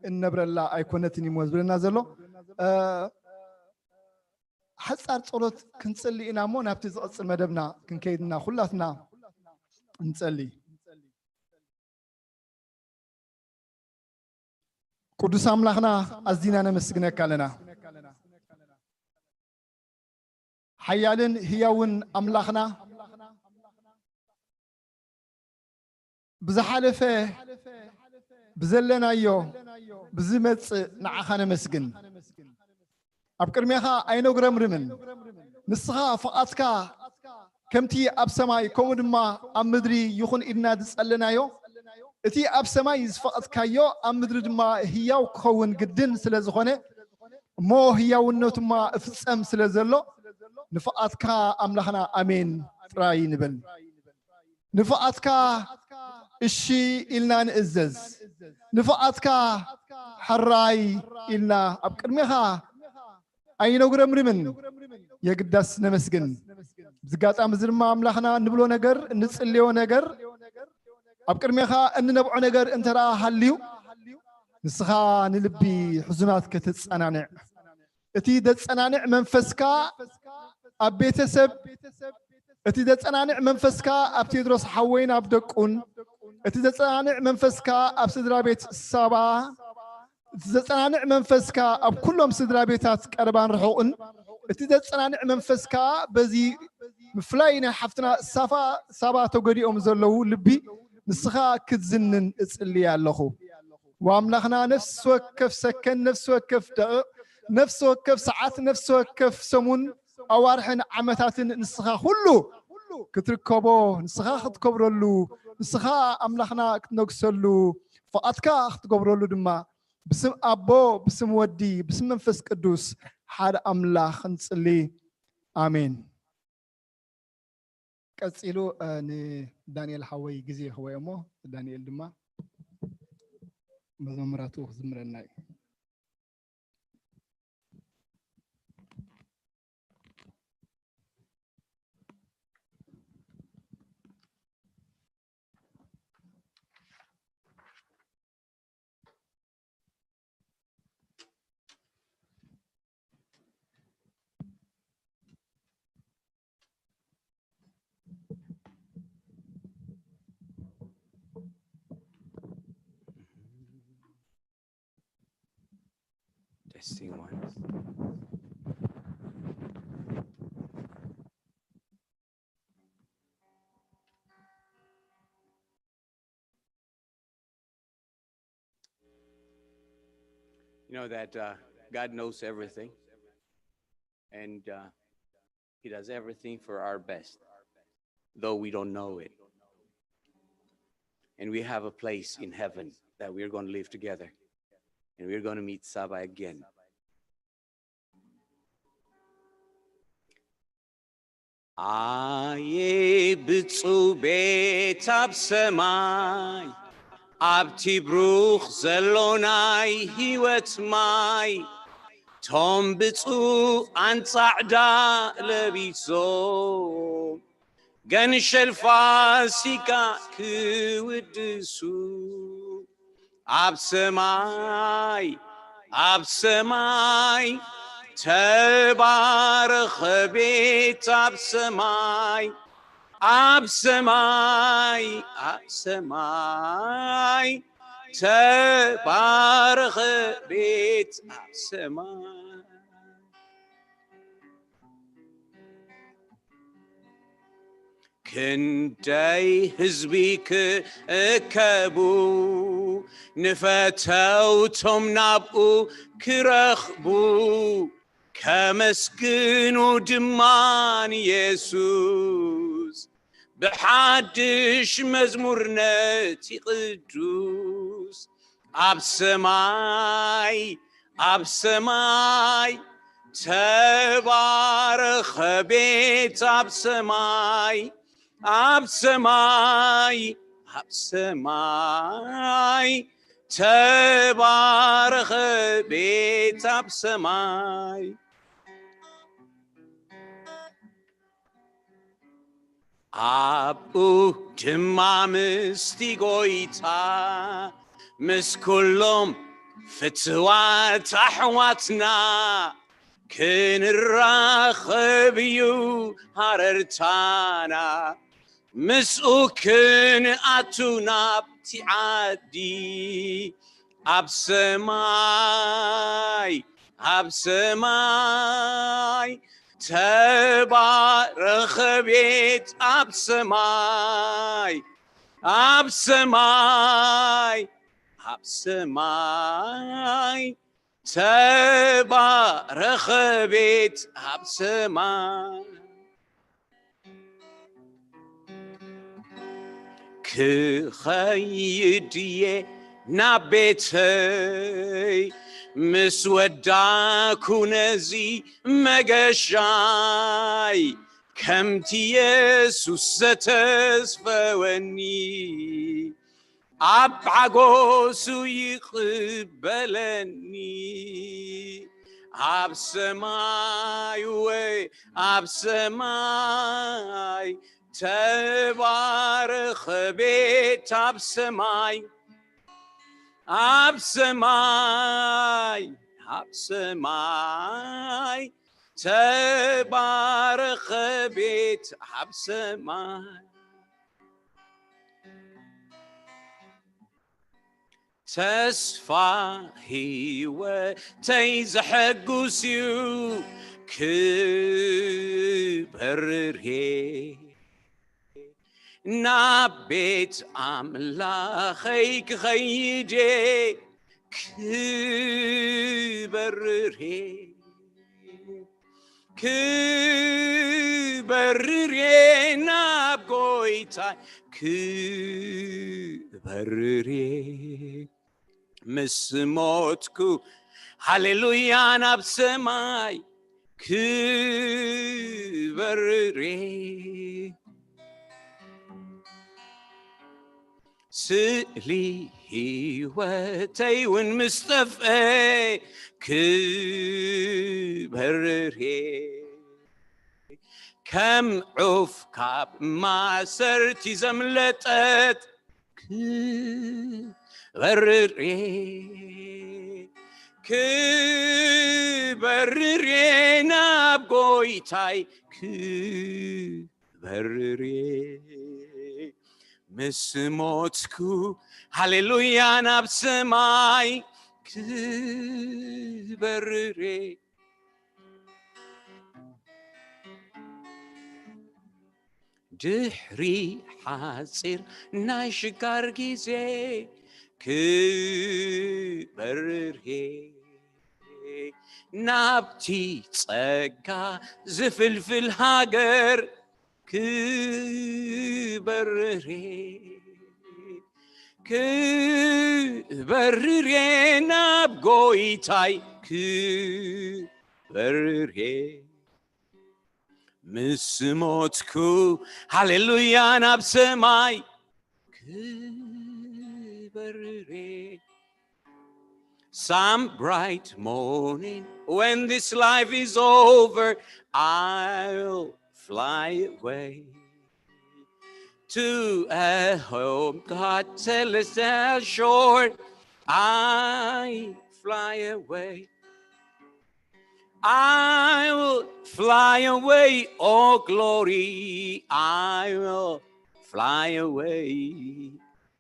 እንነብረላ ኣይኮነትን እዩ እሞ ዝብለና ዘሎ። እ፣ ሓጻር ጸሎት ክንጽሊ ኢና እሞ ናብቲ ዝቕጽል መደብና ክንከይድና ኩላትና እንጸሊ። ቅዱስ ኣምላኽና ኣዚና ነመስግነካ ኣለና። ሓያልን ህያውን ኣምላኽና ብዝሓለፈ ብዘለናዮ ብዝመጽእ ንዓኻ ነመስግን። ኣብ ቅድሜኻ ኣይነጉረምርምን። ንስኻ ፍቓድካ ከምቲ ኣብ ሰማይ ከምኡ ድማ ኣብ ምድሪ ይኹን ኢልና ዝጸለናዮ፣ እቲ ኣብ ሰማይ ዝፈቐድካዮ ኣብ ምድሪ ድማ ህያው ክኸውን ግድን ስለ ዝኾነ፣ እሞ ህያውነቱ ድማ እፍጸም ስለ ዘሎ፣ ንፍቓድካ ኣምላኽና ኣሜን ጥራይ ንበል። ንፍቓድካ እሺ ኢልና ንእዘዝ። ንፍቓድካ ሕራይ ኢልና ኣብ ቅድሜኻ ኣይነጉረምርምን፣ የግዳስ ነመስግን። ብዚ ኣጋጣሚ እዚ ድማ ኣምላኽና እንብሎ ነገር፣ እንጽልዮ ነገር፣ ኣብ ቅድሜኻ እንነብዖ ነገር እንተ ደኣ ሃልዩ፣ ንስኻ ንልቢ ሕዙናት ከተጸናንዕ፣ እቲ ዘጸናንዕ መንፈስካ ኣብ ቤተሰብ፣ እቲ ዘጸናንዕ መንፈስካ ኣብ ቴድሮስ ሓወይን ኣብ ደቁን፣ እቲ ዘጸናንዕ መንፈስካ ኣብ ስድራ ቤት ሳባ፣ እቲ ዘጸናንዕ መንፈስካ ኣብ ኩሎም ስድራ ቤታት ቀረባን ርሑቕን፣ እቲ ዘጸናንዕ መንፈስካ በዚ ምፍላይ ናይ ሓፍትና ሳፋ፣ ሳባ ተጎዲኦም ዘለዉ ልቢ ንስኻ ክትዝንን እጽሊ ኣለኹ። ወኣምላኽና፣ ነፍሲ ወከፍ ሰከን፣ ነፍሲ ወከፍ ደቂቕ፣ ነፍሲ ወከፍ ሰዓት፣ ነፍሲ ወከፍ ሰሙን፣ ኣዋርሕን ዓመታትን ንስኻ ኩሉ ክትርከቦ፣ ንስኻ ክትከብረሉ፣ ንስኻ ኣምላኽና ክትነግሰሉ፣ ፍቓድካ ክትገብረሉ ድማ ብስም ኣቦ፣ ብስም ወዲ፣ ብስም መንፈስ ቅዱስ ሓደ ኣምላኽ ንጽሊ። ኣሜን። ቀጺሉ፣ እ፣ ንዳንኤል ሓወይ ግዜ ይህቦ እሞ፣ ዳንኤል ድማ መዘምራቱ ክዝምረልና እዩ። Testing one. You know that, uh, God knows everything, and, uh, He does everything for our best, though we don't know it. And we have a place in heaven that we're gonna live together, and we're gonna meet Saba again. ኣየ ብጹእ ቤት ኣብ ሰማይ፣ ኣብቲ ብሩኽ ዘሎ ናይ ህይወት ማይ፣ ቶም ብጹኣን ጻዕዳ ለቢሶም፣ ገንሸል ፋሲካ ክውድሱ፣ ኣብ ሰማይ፣ ኣብ ሰማይ፣ ተባረኸ ቤት ኣብ ሰማይ፣ ኣብ ሰማይ፣ ኣብ ሰማይ፣ ተባረኸ ቤት ኣብ ሰማይ። ክንደይ ህዝቢ ክእከቡ፣ ንፈተውቶም ናብኡ ክረኽቡ፣ ከመስግኑ ድማ ንየሱስ፣ ብሓድሽ መዝሙር ነቲ ቅዱስ። ኣብ ሰማይ፣ ኣብ ሰማይ፣ ተባረኸ ቤት ኣብ ሰማይ፣ ኣብ ሰማይ፣ ኣብ ሰማይ፣ ተባረኸ ቤት ኣብ ሰማይ። ኣብኡ ድማ ምስቲ ጐይታ ምስ ኩሎም ፍትዋት ኣሕዋትና ክንራኸብ እዩ ሃረርታና። ምስኡ ክንኣቱ ናብቲ ዓዲ ኣብ ሰማይ፣ ኣብ ሰማይ ተባረኸ ቤት ኣብ ሰማይ፣ ኣብ ሰማይ፣ ኣብ ሰማይ ተባረኸ ቤት ኣብ ሰማይ። ክኸይድ እየ ናብ ቤተይ ምስ ወዳኩ ነዚ መገሻይ ከምቲ የሱስ ዘተስፈወኒ ኣብ ሓጎሱ ይቕበለኒ ኣብ ሰማይ ወይ ኣብ ሰማይ ተባረኸ ቤት ኣብ ሰማይ ኣብ ሰማይ ኣብ ሰማይ ተባረኸ ቤት ኣብ ሰማይ ተስፋ ህይወተይ ዘሐጉስ እዩ ክበርር እየ ናብ ቤት ኣምላኸይ ክኸይድ እየ ክበርር እየ ክበርር እየ ናብ ጎይታይ ክበርር እየ ምስ ሞትኩ ሃሌሉያ ናብ ሰማይ ክበርር እየ ስእሊ ህይወተይ እውን ምስ ጠፍአ ክበርር እየ ከም ዑፍ ካብ ማሰርቲ ዘምለጠት ክበርር እየ ክበርር እየ ናብ ጎይታይ ክበርር እየ ምስ ሞትኩ ሃሌሉያ ናብ ሰማይ ክበርር እየ ድሕሪ ሓፂር ናይ ሽጋር ግዜ ክበርር እየ ናብቲ ጸጋ ዝፍልፍል ሃገር ክበርር እየ ክበርር እየ ናብ ጎይታይ ክበርር እየ ምስ ሞትኩ ሃሌሉያ ናብ ሰማይ ክበርር እየ Some bright morning when this life is over I'll fly away to a home God tells us sure I fly away I will fly away, oh glory, I will fly away.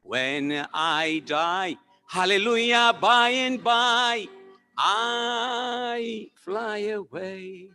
When I die, hallelujah, by and by, I fly away.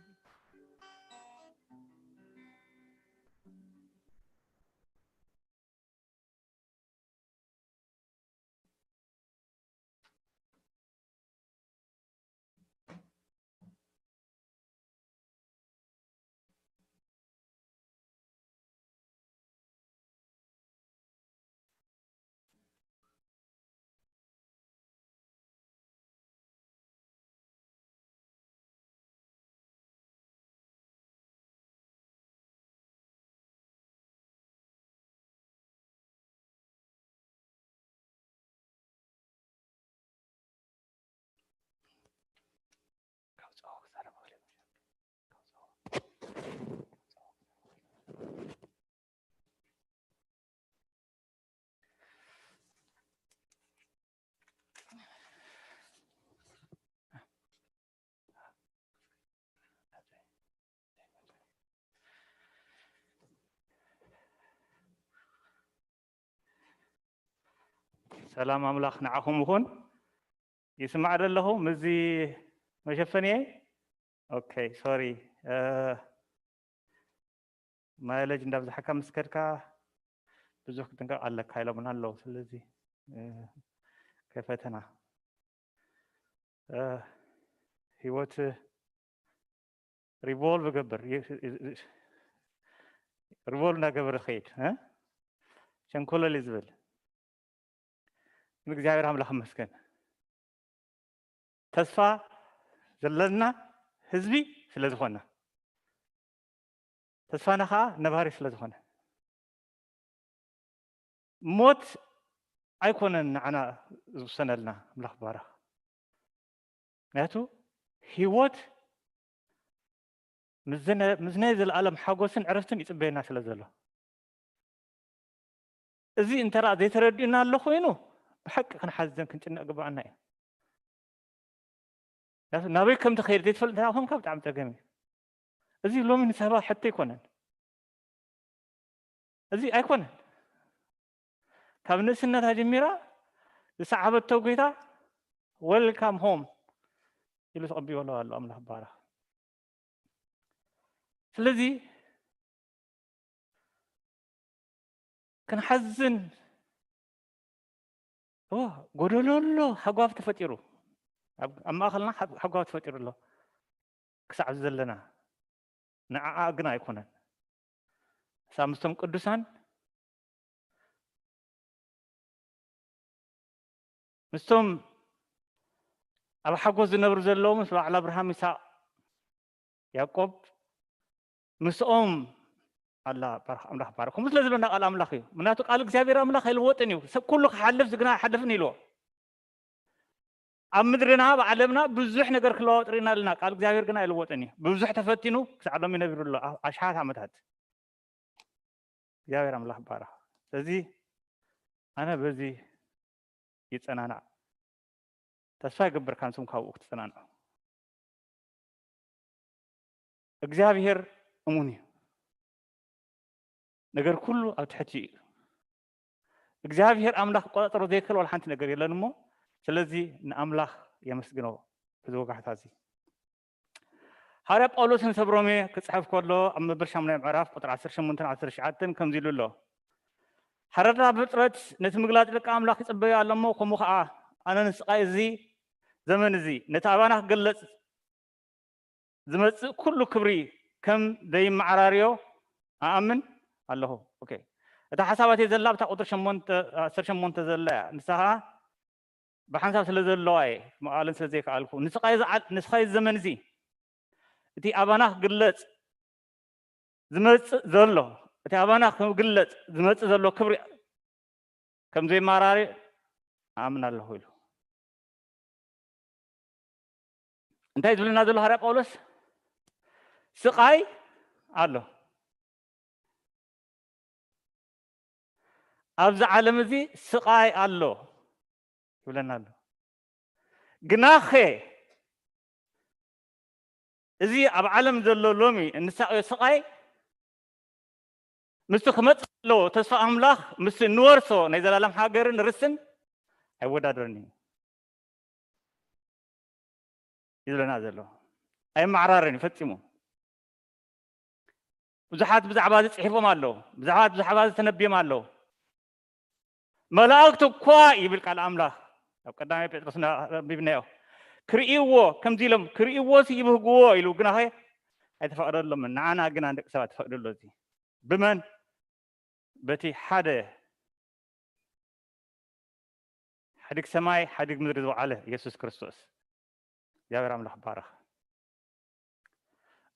ሰላም ኣምላኽ ንዓኹም ይኹን። ይስማዕ ዶ ኣለኹ ምስዚ መሸፈንየይ? ኦኬ፣ ሶሪ። ማይለጅ እንዳብዛሕካ ምስ ከድካ ብዙሕ ክትንቀቕ ኣለካ ኢሎምና ኣለዉ። ስለዚ ከይፈተና ህይወት ሪቮልቭ ገብር፣ ሪቮልቭ እናገበረ ኸይድ። ሸንኮለል እዩ ዝብል። ግን እግዚኣብሔር ኣምላኽ ይመስገን፣ ተስፋ ዘለና ህዝቢ ስለ ዝኾንና፣ ተስፋና ኸዓ ነባሪ ስለ ዝኾነ፣ ሞት ኣይኮነን ንዓና ዝውሰነልና። ኣምላኽ ይባረኽ። ምክንያቱ ህይወት ምስ ናይ ዘለኣለም ሓጎስን ዕረፍትን ይፅበየና ስለ ዘሎ፣ እዚ እንተ ዘይተረዲኡና ኣሎ ኮይኑ ብሓቂ ክንሓዝን ክንጭነቕ ግባኣና እዩ። ናበይ ከም ትኸይድ ዘይትፈልጥ እንተ ኮንካ ብጣዕሚ ፀገም እዩ። እዚ ሎሚ ንሰባ ሕቶ ኣይኮነን። እዚ ኣይኮነን። ካብ ንእስነታ ጀሚራ ዝሰዓበቶ ጎይታ ወልካም ሆም ኢሉ ተቐቢሎ ኣሎ። ኣምላኽ ይባረኽ። ስለዚ ክንሓዝን ጎደሎ ኣሎ፣ ሃጓፍ ተፈጢሩ፣ ኣብ ማእኸልና ሃጓፍ ተፈጢሩ ኣሎ። ክሳዕ ዘለና ንዓኣ ግን ኣይኮነን። እሳ ምስቶም ቅዱሳን ምስቶም ኣብ ሓጎስ ዝነብሩ ዘለዉ ምስ በዓል ኣብርሃም፣ ይስሐቅ፣ ያዕቆብ ምስኦም ኣላ። ኣምላኽ ባረኩም ስለ ዝብለና ቃል ኣምላኽ እዩ። ምክንያቱ ቃል እግዚኣብሔር ኣምላኽ ኣይልወጥን እዩ። ሰብ ኩሉ ክሓልፍ ዝግና ኣይሓልፍን ኢልዎ። ኣብ ምድርና ኣብ ዓለምና ብዙሕ ነገር ክለዋወጥ ርኢና ኣለና። ቃል እግዚኣብሔር ግና ኣይልወጥን እዩ። ብዙሕ ተፈቲኑ ክሳዕ ሎሚ ነቢሩ ኣሎ፣ ኣሽሓት ዓመታት። እግዚኣብሔር ኣምላኽ ይባረኽ። ስለዚ ኣነ በዚ ይጸናናዕ፣ ተስፋ ይገብር ካንስም ካብኡ ክትጸናንዑ። እግዚኣብሔር እሙን እዩ። ነገር ኩሉ ኣብ ትሕቲ እዩ። እግዚኣብሔር ኣምላኽ ክቆጻጸሮ ዘይክእል ዋላ ሓንቲ ነገር የለን እሞ፣ ስለዚ ንኣምላኽ የመስግኖ። እዚ ወጋሕታ እዚ ሓዋርያ ጳውሎስ ንሰብ ሮሜ ክጽሕፍ ከሎ ኣብ መበል ሻሙናይ ምዕራፍ ቁጥሪ ዓሰርተ ሸሞንተን ዓሰርተ ትሽዓተን ከምዚ ኢሉ ኣሎ። ሓረዳ ብፍጥረት ነቲ ምግላጽ ደቂ ኣምላኽ ይጽበዮ ኣሎ እሞ፣ ከምኡ ኸዓ ኣነ ንስቓይ እዚ ዘመን እዚ ነቲ ኣባና ክግለጽ ዝመጽእ ኩሉ ክብሪ ከም ዘይመዓራርዮ ኣኣምን ኣለኹ። ኦኬ። እታ ሓሳባተይ ዘላ ኣብታ ቁጥሪ ሸሞንተ፣ ዓሰርተ ሸሞንተ ዘላ እያ። ንሳ ኸዓ ብሓንሳብ ስለ ዘለዋ እየ ክመቓለን ስለ ዘይከኣልኩ። ንስኻይ ዝዓ-፣ ንስኻይ ዘመን እዚ እቲ ኣባና ክግለጽ ዝመጽእ ዘሎ፣ እቲ ኣባና ክግለጽ ዝመጽእ ዘሎ ክብሪ ከም ዘይመራሪ ኣምን ኣለኹ ኢሉ። እንታይ ዝብለና ዘሎ ሃርያ ጳውሎስ? ስቓይ ኣሎ። ኣብዚ ዓለም እዚ ስቓይ ኣሎ ይብለና ኣሎ። ግናኸ እዚ ኣብ ዓለም ዘሎ ሎሚ እንሳቐዮ ስቓይ ምስቲ ክመጽእ ዘለዎ ተስፋ ኣምላኽ፣ ምስቲ እንወርሶ ናይ ዘላለም ሃገርን ርስትን ኣይወዳደርን እዩ። ይብለና ዘሎ። ኣይመዓራረን እዩ ፈጺሙ። ብዙሓት ብዛዕባ እዚ ጽሒፎም ኣለዉ። ብዙሓት ብዛዕባ እዚ ተነብዮም ኣለዉ። መላእክት እኳ ይብል ቃል ኣምላኽ ኣብ ቀዳማይ ጴጥሮስ ኣንቢብናዮ። ክርእይዎ፣ ከምዚ ኢሎም ክርእይዎ ሲ ይብህግዎ ኢሉ፣ ግናኸ ኣይተፈቕደሎምን። ንዓና ግና ንደቂ ሰባት ተፈቕደሎ። እዚ ብመን? በቲ ሓደ ሓዲግ ሰማይ ሓዲግ ምድሪ ዝወዓለ ኢየሱስ ክርስቶስ። እግዚኣብሔር ኣምላኽ ባረኽ።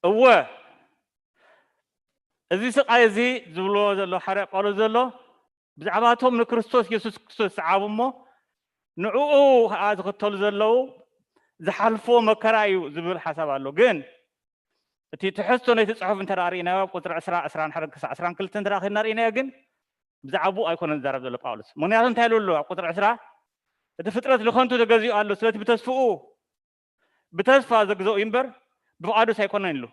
እወ፣ እዚ ስቓይ እዚ ዝብልዎ ዘሎ ሓርያ ጳውሎስ ዘሎ ብዛዕባቶም ንክርስቶስ ኢየሱስ ክርስቶስ ዝሰዓቡ እሞ ንዕኡ ኸዓ ዝኽተሉ ዘለዉ ዝሓልፍዎ መከራ እዩ ዝብል ሓሳብ ኣሎ። ግን እቲ ትሕዝቶ ናይቲ ጽሑፍ እንተ ደኣ ርኢናዮ፣ ኣብ ቁጽሪ ዕስራ፣ ዕስራን ሓደን ክሳዕ ዕስራን ክልተን እንተ ደኣ ኸድና ርኢናዮ፣ ግን ብዛዕባኡ ኣይኮነን ዝዛረብ ዘሎ ጳውሎስ። ምኽንያቱ እንታይ ኢሉ ኣሎ? ኣብ ቁጽሪ ዕስራ፣ "እቲ ፍጥረት ንኸንቱ ተገዚኡ ኣሎ፣ ስለቲ ብተስፍኡ፣ ብተስፋ ዘግዘኡ እዩ እምበር፣ ብፍቓዱስ ኣይኮነን" ኢሉ።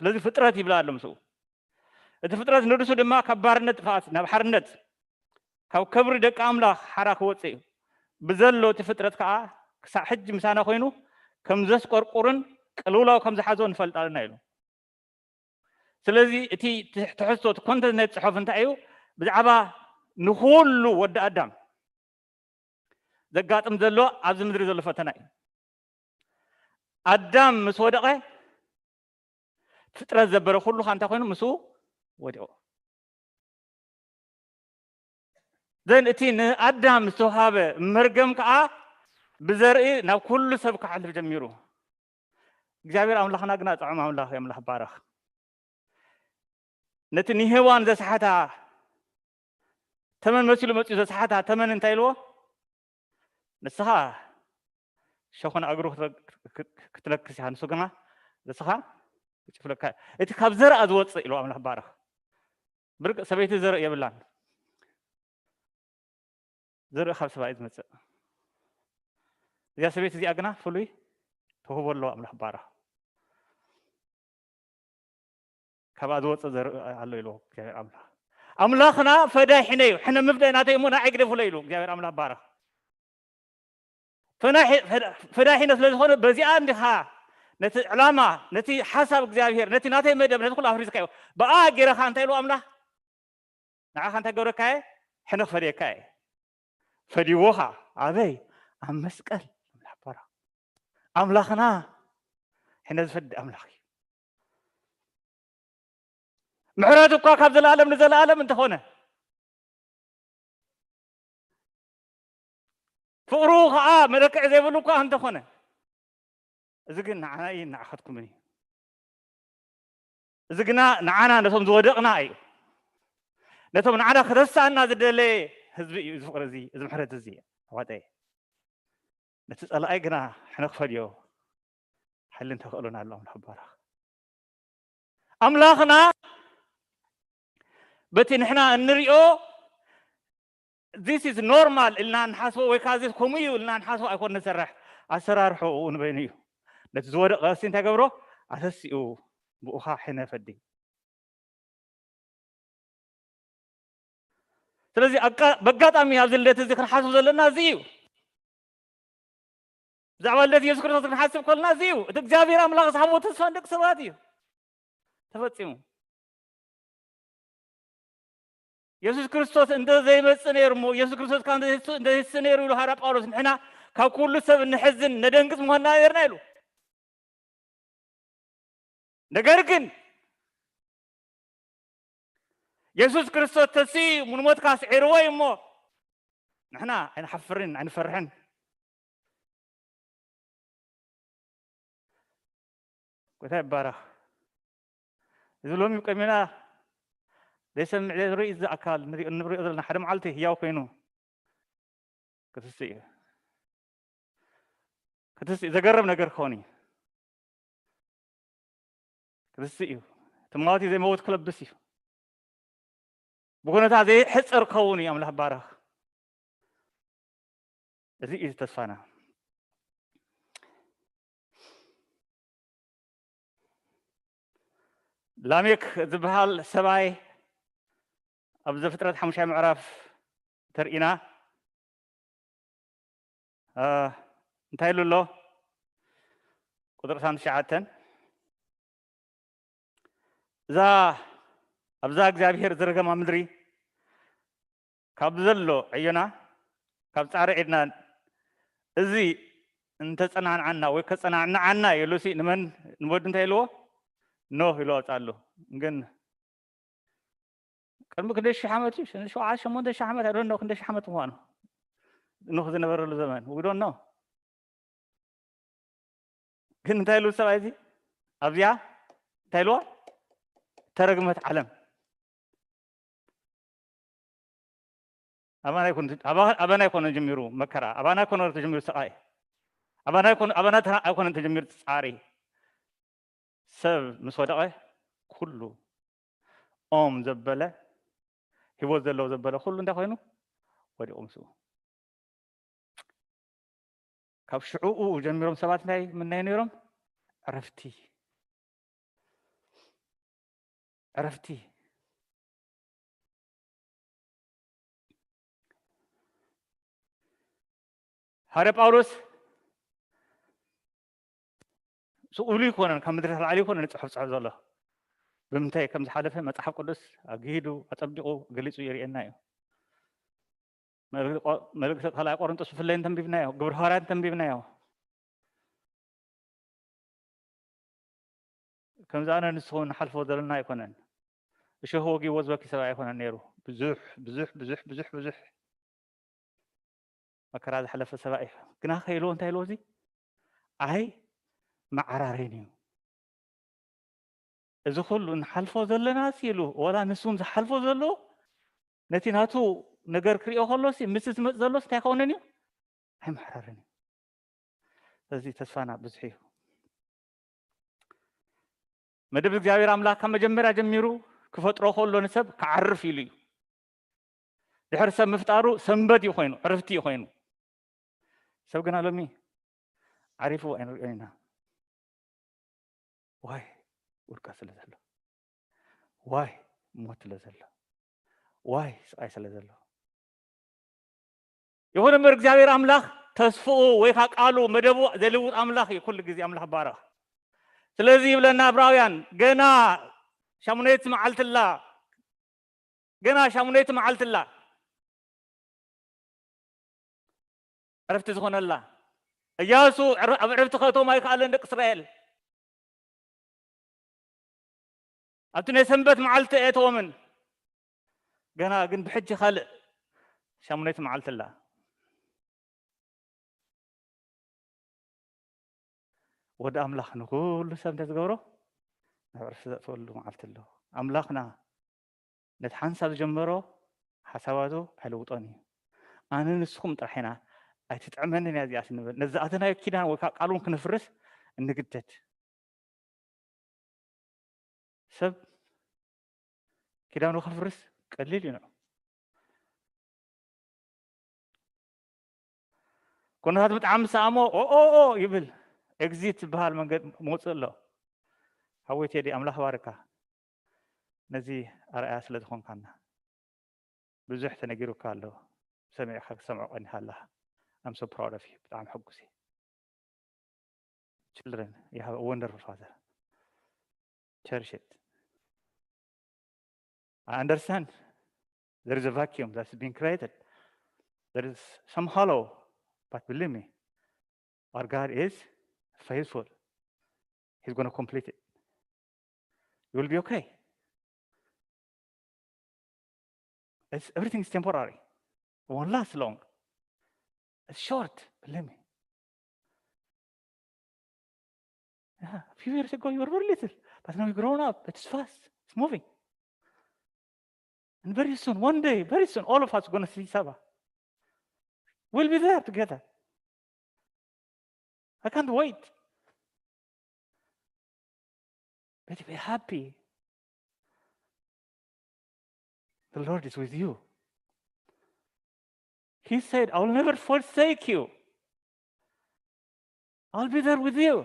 ስለዚ ፍጥረት ይብላ ኣሎ ምስኡ። እቲ ፍጥረት ንርሱ ድማ ካብ ባርነት ጥፍኣት ናብ ሓርነት፣ ካብ ከብሪ ደቂ ኣምላኽ ሓራ ክወፅእ እዩ። ብዘሎ እቲ ፍጥረት ከዓ ክሳዕ ሕጂ ምሳና ኮይኑ ከም ዘስቆርቁርን ቅልውላው ከም ዝሓዞ ንፈልጥ ኣለና ኢሉ። ስለዚ እቲ ትሕዝቶ እቲ ኮንተንት ናይ ጽሑፍ እንታይ እዩ? ብዛዕባ ንኹሉ ወዲ ኣዳም ዘጋጥም ዘሎ ኣብዚ ምድሪ ዘሎ ፈተና እዩ። ኣዳም ምስ ወደቐ ፍጥረት ዘበረ ኩሉ እንታይ ኮይኑ? ምስኡ ወዲቑ። ዘን እቲ ንኣዳም ዝተውሃበ መርገም ከዓ ብዘርኢ ናብ ኩሉ ሰብ ክሓልፍ ጀሚሩ። እግዚኣብሔር ኣምላኽና ግና ጥዑም ኣምላኽ እዩ። ኣምላኽ ባረኽ። ነቲ ንሄዋን ዘስሓታ ተመን መሲሉ መፂኡ ዘስሓታ ተመን እንታይ ኢልዎ? ንስኻ ሸኾና እግሩ ክትነክስ ኢኻ፣ ንሱ ግና ንስኻ ክጭፍለካ። እቲ ካብ ዘርኣ ዝወፅእ ኢልዎ ኣምላኽ ባረኽ። ብርቅ ሰበይቲ ዘርኢ የብላን። ዘርኢ ካብ ሰብኣይ ዝመፅእ። እዚኣ ሰበይቲ እዚኣ ግና ፍሉይ ተውህቦ ኣለዋ። ኣምላኽ ባረኽ። ካብኣ ዝወፅእ ዘርኢ ኣሎ ኢልዎ እግዚኣብሔር ኣምላኽ። ኣምላኽና ፈዳይ ሕነ እዩ። ሕነ ምፍዳይ ናተይ እሞ ንዓይ ግደፉለይ ኢሉ እግዚኣብሔር ኣምላኽ ባረኽ። ፈናሒ- ፈዳ- ፈዳይ ሕነ ስለ ዝኾነ በዚኣ እንዲኻ ነቲ ዕላማ፣ ነቲ ሓሳብ እግዚኣብሔር፣ ነቲ ናተይ መደብ፣ ነቲ ኩሉ ኣፍሪስካዮ። ብኣ ገይረኻ እንታይ ኢልዎ ኣምላኽ? ንዓኻ እንታይ ገብረካየ? ሕነ ክፈድየካ እየ። ፈዲዎ ኸዓ ኣበይ? ኣብ መስቀል። ኣምላኽ ባረኽ። ኣምላኽና ሕነ ዝፈዲ ኣምላኽ እዩ። ምሕረቱ እኳ ካብ ዘለኣለም ንዘለኣለም እንተኾነ፣ ፍቕሩ ኸዓ መለክዒ ዘይብሉ እኳ እንተኾነ፣ እዚ ግን ንዓናይ ንዓኻትኩምን እዩ። እዚ ግና ንዓና ነቶም ዝወደቕና እዩ። ነቶም ንዓና ክረስኣና ዝደለየ ህዝቢ እዩ እዚ ፍቕሪ እዚ፣ እዚ ምሕረት እዚ። ኣሕዋተይ፣ ነቲ ጸላኣይ ግና ሕነ ክፈልዮ ሓይልን ተኽእሎን ኣሎ። ኣምላኽ ይባረኽ። ኣምላኽና በቲ ንሕና እንሪኦ this is normal ኢልና እንሓስቦ ወይ ከዓ this ከምኡ እዩ ኢልና እንሓስቦ ኣይኮን ንሰርሕ። ኣሰራርሕኡ እውን በይኑ እዩ። ነቲ ዝወደቐ ሲ እንታይ ገብሮ? ኣተሲኡ ብኡኻ ሕነ ፈዲ። ስለዚ ኣቃ- በጋጣሚ ኣብዚ ልደት እዚ ክንሓስብ ዘለና እዚ እዩ። ብዛዕባ ልደት የሱስ ክርስቶስ ክንሓስብ ከለና እዚ እዩ። እቲ እግዚኣብሔር ኣምላኽ ዝሃቦ ተስፋ ንደቂ ሰባት እዩ ተፈጺሙ። የሱስ ክርስቶስ እንተ ዘይመጽእ ነይሩ እሞ፣ የሱስ ክርስቶስ ካብ እንተ ዘይስ- እንተ ዘይስእ ነይሩ ኢሉ ሃራ ጳውሎስ፣ ንሕና ካብ ኩሉ ሰብ እንሕዝን ነደንግጽ ምኾንና ነርና ኢሉ። ነገር ግን የሱስ ክርስቶስ ተሲኡ ንሞት ካስዒርዎ እዩ እሞ፣ ንሕና ኣይንሓፍርን ኣይንፈርሕን። ጎይታ ይባረኽ። እዚ ሎሚ ቀሚና ዘይሰምዕ ዘይርኢ እዚ ኣካል ንሪኦ- እንሪኦ ዘለና ሓደ መዓልቲ ህያው ኮይኑ ክትስእ እዩ። ክትስእ እዩ። ዘገርም ነገር ክኸውን እዩ። ክትስእ እዩ። እቲ ሟዋት እዩ ዘይመውት ክለብስ እዩ። ብኩነታ ዘይሕፀር ክኸውን እዩ። ኣምላኽ ባረኽ። እዚ እዩ ተስፋና። ላሜክ ዝበሃል ሰብኣይ ኣብ ዘፍጥረት ሓሙሻይ ምዕራፍ ተርኢና እንታይ ኢሉ ኣሎ? ቁጥሪ ሳንትሽዓተን እዛ ኣብዛ እግዚኣብሔር ዝረገማ ምድሪ ካብ ዘሎ ዕዮና ካብ ጻዕሪ ዒድና እዚ እንተጸናንዓና ወይ ከጸናንዓና ኢሉ ሲ ንመን ንወዱ እንታይ ኢልዎ? ኖህ ኢሉ ኣውጻሉ። ግን ቅድሚ ክንደይ ሽሕ ዓመት እዩ? ሸውዓተ ሸሞንተ ሽሕ ዓመት ኣይዶን ክንደይ ሽሕ ዓመት ምዃኑ ኖህ ዝነበረሉ ዘመን ውዶን ነው። ግን እንታይ ኢሉ ሰብኣይ እዚ ኣብዚኣ እንታይ ኢልዎ? ተረግመት ዓለም። ኣባና ኣይኮነ ተጀሚሩ መከራ፣ ኣባና ኣይኮነ ተጀሚሩ ስቃይ፣ ኣባና ኣይኮነ ተጀሚሩ ፃሪ። ሰብ ምስ ወደቐ ኩሉ ኦም ዘበለ ህይወት ዘለዎ ዘበለ ኩሉ እንታይ ኮይኑ ወዲቑ ምስኡ። ካብ ሽዑኡ ጀሚሮም ሰባት እንታይ ምናይ ነይሮም? ዕረፍቲ፣ ዕረፍቲ። ሃረ ጳውሎስ ስኡሉ ይኮነን ካብ ምድሪ ተላዕሊ ይኮነን ጽሑፍ ጽሑፍ ዘሎ ብምንታይ ከም ዝሓለፈ መጽሓፍ ቅዱስ ኣግሂዱ ኣጸቢቑ ገሊጹ የርእየና እዩ። መልእክቲ ካልኣይ ቆሮንጦስ ብፍላይ እንተንቢብናዮ፣ ግብረ ሃዋርያት እንተንቢብናዮ፣ ከምዚ ኣነ ንስኹም ንሓልፎ ዘለና ኣይኮነን። እሾህ ወጊዎ ዝበኪ ሰብኣይ ኣይኮነን ነይሩ። ብዙሕ ብዙሕ ብዙሕ ብዙሕ ብዙሕ መከራ ዝሓለፈ ሰብኣይ እዩ። ግና ከይልዎ እንታይ ኢልዎ? እዚ ኣይ መዓራረይን እዩ። እዚ ኩሉ ንሓልፎ ዘለና ሲ ኢሉ፣ ወላ ንሱን ዝሓልፎ ዘሎ ነቲ ናቱ ነገር ክሪኦ ከሎ ሲ ምስ ዝመፅ ዘሎ እንታይ ከውንን እዩ? ኣይመሓራርን እዩ። ስለዚ ተስፋና ብዙሕ እዩ። መደብ እግዚኣብሔር ኣምላኽ ካብ መጀመርያ ጀሚሩ ክፈጥሮ ከሎ ንሰብ ክዓርፍ ኢሉ እዩ። ድሕሪ ሰብ ምፍጣሩ ሰንበት እዩ ኮይኑ፣ ዕርፍቲ እዩ ኮይኑ። ሰብ ግና ሎሚ ዓሪፉ ኣይንሪኦን ኢና። ዋይ ውድቀት ስለ ዘሎ፣ ዋይ ሞት ስለ ዘሎ፣ ዋይ ስቃይ ስለ ዘሎ። ይኹን እምበር እግዚኣብሔር ኣምላኽ ተስፍኡ ወይ ከዓ ቃሉ መደቡ ዘይልውጥ ኣምላኽ እዩ። ኩሉ ግዜ ኣምላኽ ባረኽ። ስለዚ ይብለና ዕብራውያን፣ ገና ሻሙነይቲ መዓልትላ፣ ገና ሻሙነይቲ መዓልትላ ዕረፍቲ ዝኾነላ። እያሱ ዕረ-፣ ኣብ ዕረፍቲ ከእቶም ኣይከኣለን ደቂ እስራኤል። ኣብቲ ናይ ሰንበት መዓልቲ ኣየእተዎምን። ገና ግን ብሕጂ ካልእ ሻሙነይቲ መዓልቲ ኣላ። ወዲ ኣምላኽ ንኹሉ ሰብ እንተ ዝገብሮ ናብ ዕርፊ ዘእተወሉ መዓልቲ ኣሎ። ኣምላኽና ነቲ ሓንሳብ ዝጀመሮ ሓሳባቱ ኣይልውጦን እዩ። ኣነ ንስኹም ጥራሕ ኢና፣ ኣይትጥዕመንን እያ እዚኣስ ንብል። ነዚ ዝኣተናዮ ኪዳን ወይ ከዓ ቃሉን ክነፍርስ እንግደድ። ሰብ ኪዳኑ ከፍርስ ቀሊል እዩ ንዑ። ኩነታት ብጣዕሚ ዝሰኣሞ ኦ ኦ ኦ ይብል። ኤግዚት ዝበሃል መንገዲ መውፅእ ኣሎ። ሓወይ ቴዲ ኣምላኽ ባርካ። ነዚ ኣርኣያ ስለ ዝኾንካና። ብዙሕ ተነጊሩካ ኣሎ። ሰሚዕካ ክትሰምዖ ቀኒኻ ኣለኻ። I'm so proud of you። ብጣዕሚ ሕጉስ እየ። Children, you have a wonderful father. Cherish it. I understand there is a vacuum that's been created. There is some hollow, but believe me, our God is faithful. He's gonna complete it. You will be okay. It's, everything is temporary. It won't last long. It's short, believe me. Yeah, a few years ago you were very little, but now you've grown up. It's fast. It's moving. And very soon, one day, very soon, all of us are gonna see Saba. We'll be there together. I can't wait. But be happy. The Lord is with you. He said, "I will never forsake you. I'll be there with you."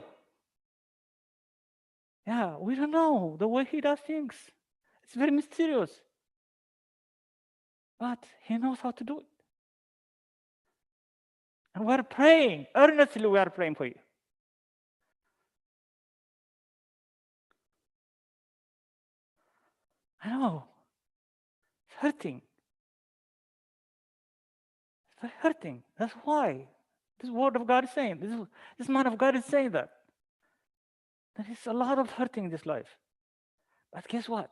Yeah, we don't know the way he does things. It's very mysterious. But he knows how to do it. And we're praying, earnestly we are praying for you. I know. It's hurting. It's very hurting. That's why this word of God is saying, this, this man of God is saying that. There is a lot of hurting in this life. But guess what?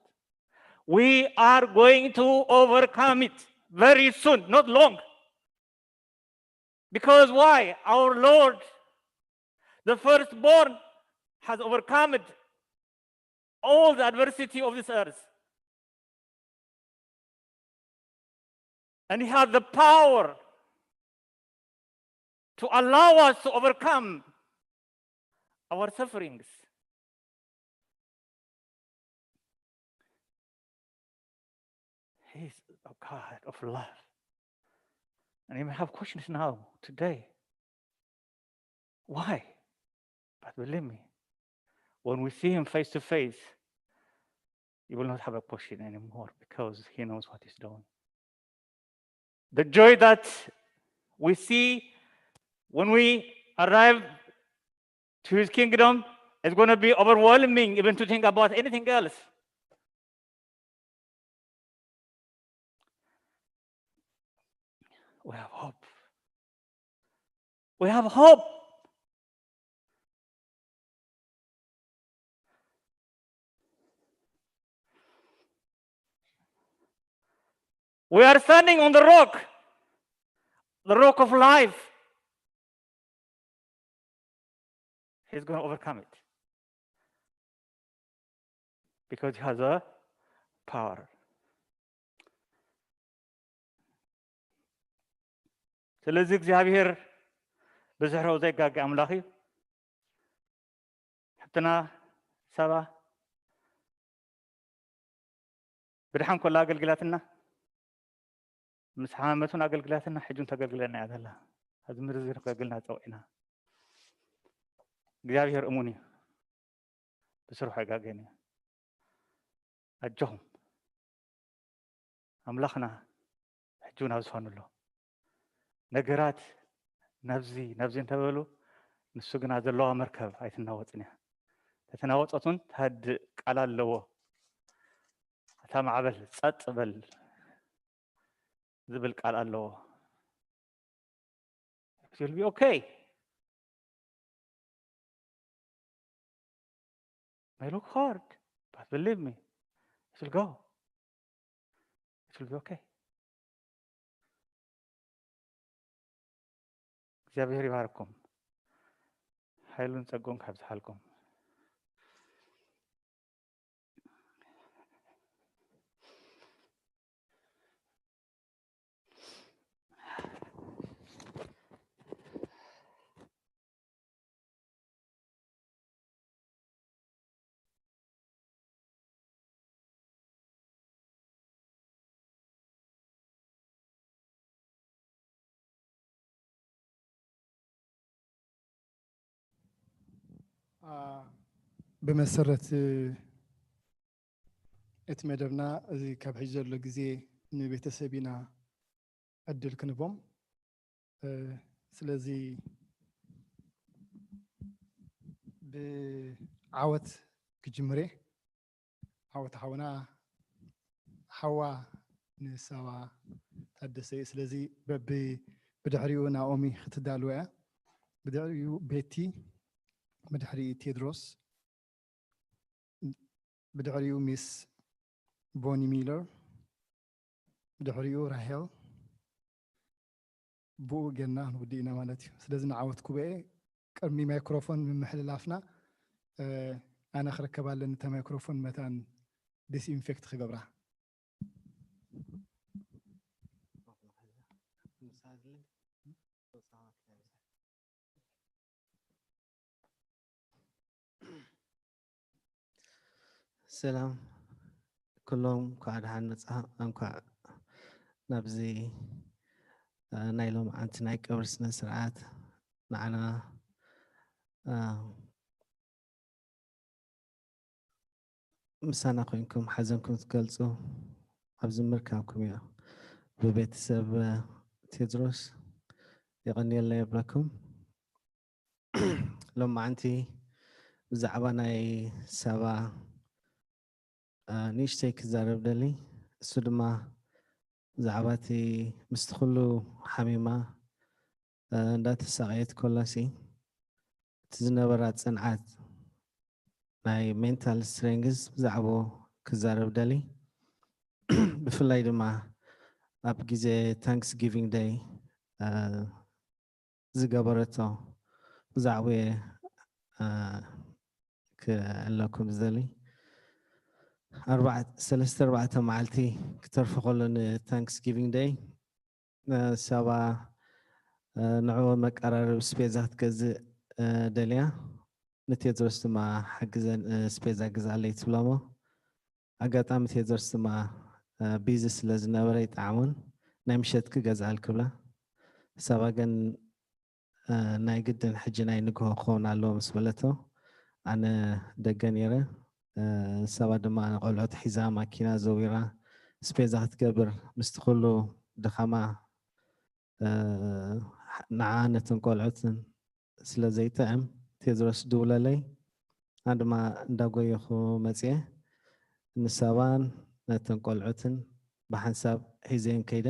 We are going to overcome it very soon, not long. Because why? Our Lord, the firstborn, has overcome it, all the adversity of this earth. And he has the power to allow us to overcome our sufferings. He's a God of love. And you may have questions now, today. Why? But believe me, when we see him face to face, you will not have a question anymore because he knows what he's doing. The joy that we see, When we arrive to his kingdom, it's going to be overwhelming even to think about anything else. We have hope. We have hope. We are standing on the rock, the rock of life. He's going to overcome it because he has a power. ስለዚ እግዚኣብሔር ብዝሕረኡ ዘይጋገ ኣምላኽ እዩ። ሕትና ሰባ ብድሓን ኮላ ኣገልግላትና፣ ምስ ሓመመት እውን ኣገልግላትና፣ ሕጂ እውን ተገልግለና እያ ዘላ። ኣብዚ ምድሪ እዚ ንኸገልግልና ጸውዒና። እግዚኣብሔር እሙን እዩ፣ ብስርሑ ኣይጋገን እዩ። ኣጆኹም፣ ኣምላኽና ሕጂ እውን ኣብ ዝፋኑ ኣሎ። ነገራት ናብዚ ናብዚ እንተበሉ፣ ንሱ ግና ዘለዋ መርከብ ኣይትናወጽን እያ። ተተናወጸት እውን ትሃድእ ቃል ኣለዎ። እታ ማዕበል ጸጥ በል ዝብል ቃል ኣለዎ። It will be okay. May look hard, but believe me, it will go. It will be okay. እግዚኣብሔር ይባርኩም፣ ሓይሉን ጸጉን ካብዝሓልኩም። ብመሰረት እቲ መደብና፣ እዚ ካብ ሕጂ ዘሎ ግዜ ንቤተሰብ ኢና ዕድል ክንቦም። ስለዚ ብዓወት ክጅምሬ። ዓወት ሓውና፣ ሓዋ ንሳባ ታደሰ እዩ። ስለዚ በቢ ብድሕሪኡ ናኦሚ ክትዳልወ እያ። ብድሕሪኡ ቤቲ፣ ብድሕሪኡ ቴድሮስ፣ ብድሕሪኡ ሚስ ቦኒ ሚለር፣ ብድሕሪኡ ራሄል፣ ብኡ ገና ክንውድእ ኢና ማለት እዩ። ስለዚ ንዓወት ኩበኤ ቅድሚ ማይክሮፎን ምምሕልላፍና ኣነ ክረከብ ኣለኒ እታ ማይክሮፎን መታን ዲስኢንፌክት ክገብራ። ሰላም ኩሎም፣ እንኳዕ ደሓን መጻ እንኳዕ ናብዚ ናይ ሎምዓንቲ ናይ ቀብሪ ስነ ስርዓት ንዓና ምሳና ኮይንኩም ሓዘንኩም ትገልፁ ኣብዚ ምርካብኩም እዮ። ብቤተሰብ ቴድሮስ የቐንየልና የብለኩም። ሎማዓንቲ ብዛዕባ ናይ ሳባ ንእሽተይ ክዛረብ ደሊ። እሱ ድማ ብዛዕባ እቲ ምስቲ ኩሉ ሓሚማ እንዳተሳቐየት ኮላሲ እቲ ዝነበራ ፅንዓት ናይ ሜንታል ስትሬንግዝ ብዛዕባኡ ክዛረብ ደሊ። ብፍላይ ድማ ኣብ ግዜ ታንክስ ጊቪንግ ደይ ዝገበረቶ ብዛዕባኡ ክእለኩም ዝደሊ። ሰለስተ ኣርባዕተ መዓልቲ ክተርፎ ከሎ ንታንክስ ጊቪንግ ደይ ሰባ ንዕኡ መቀራረቢ ስፔዛ ክትገዝእ ደልያ። ንቴድሮስ ድማ ሓግዘን ስፔዛ ግዝኣለይ ትብሎሞ። ኣጋጣሚ ቴድሮስ ድማ ቢዚ ስለ ዝነበረ ይጠዓሞን ናይ ምሸት ክገዝኣል ክብላ። ሰባ ግን ናይ ግድን ሕጂ ናይ ንግሆ ክኸውን ኣለዎ ምስ በለቶ ኣነ ደገ ነይረ። ሰባ ድማ ንቆልዑት ሒዛ ማኪና ዘዊራ ስፔዛ ክትገብር ምስቲ ኩሉ ድኻማ ንዓ ነተን ቆልዑትን ስለ ዘይጥዕም ቴድሮስ ድውለለይ። ኣነ ድማ እንዳጎየኹ መፅየ ንሳባን ነተን ቆልዑትን ብሓንሳብ ሒዘን ከይደ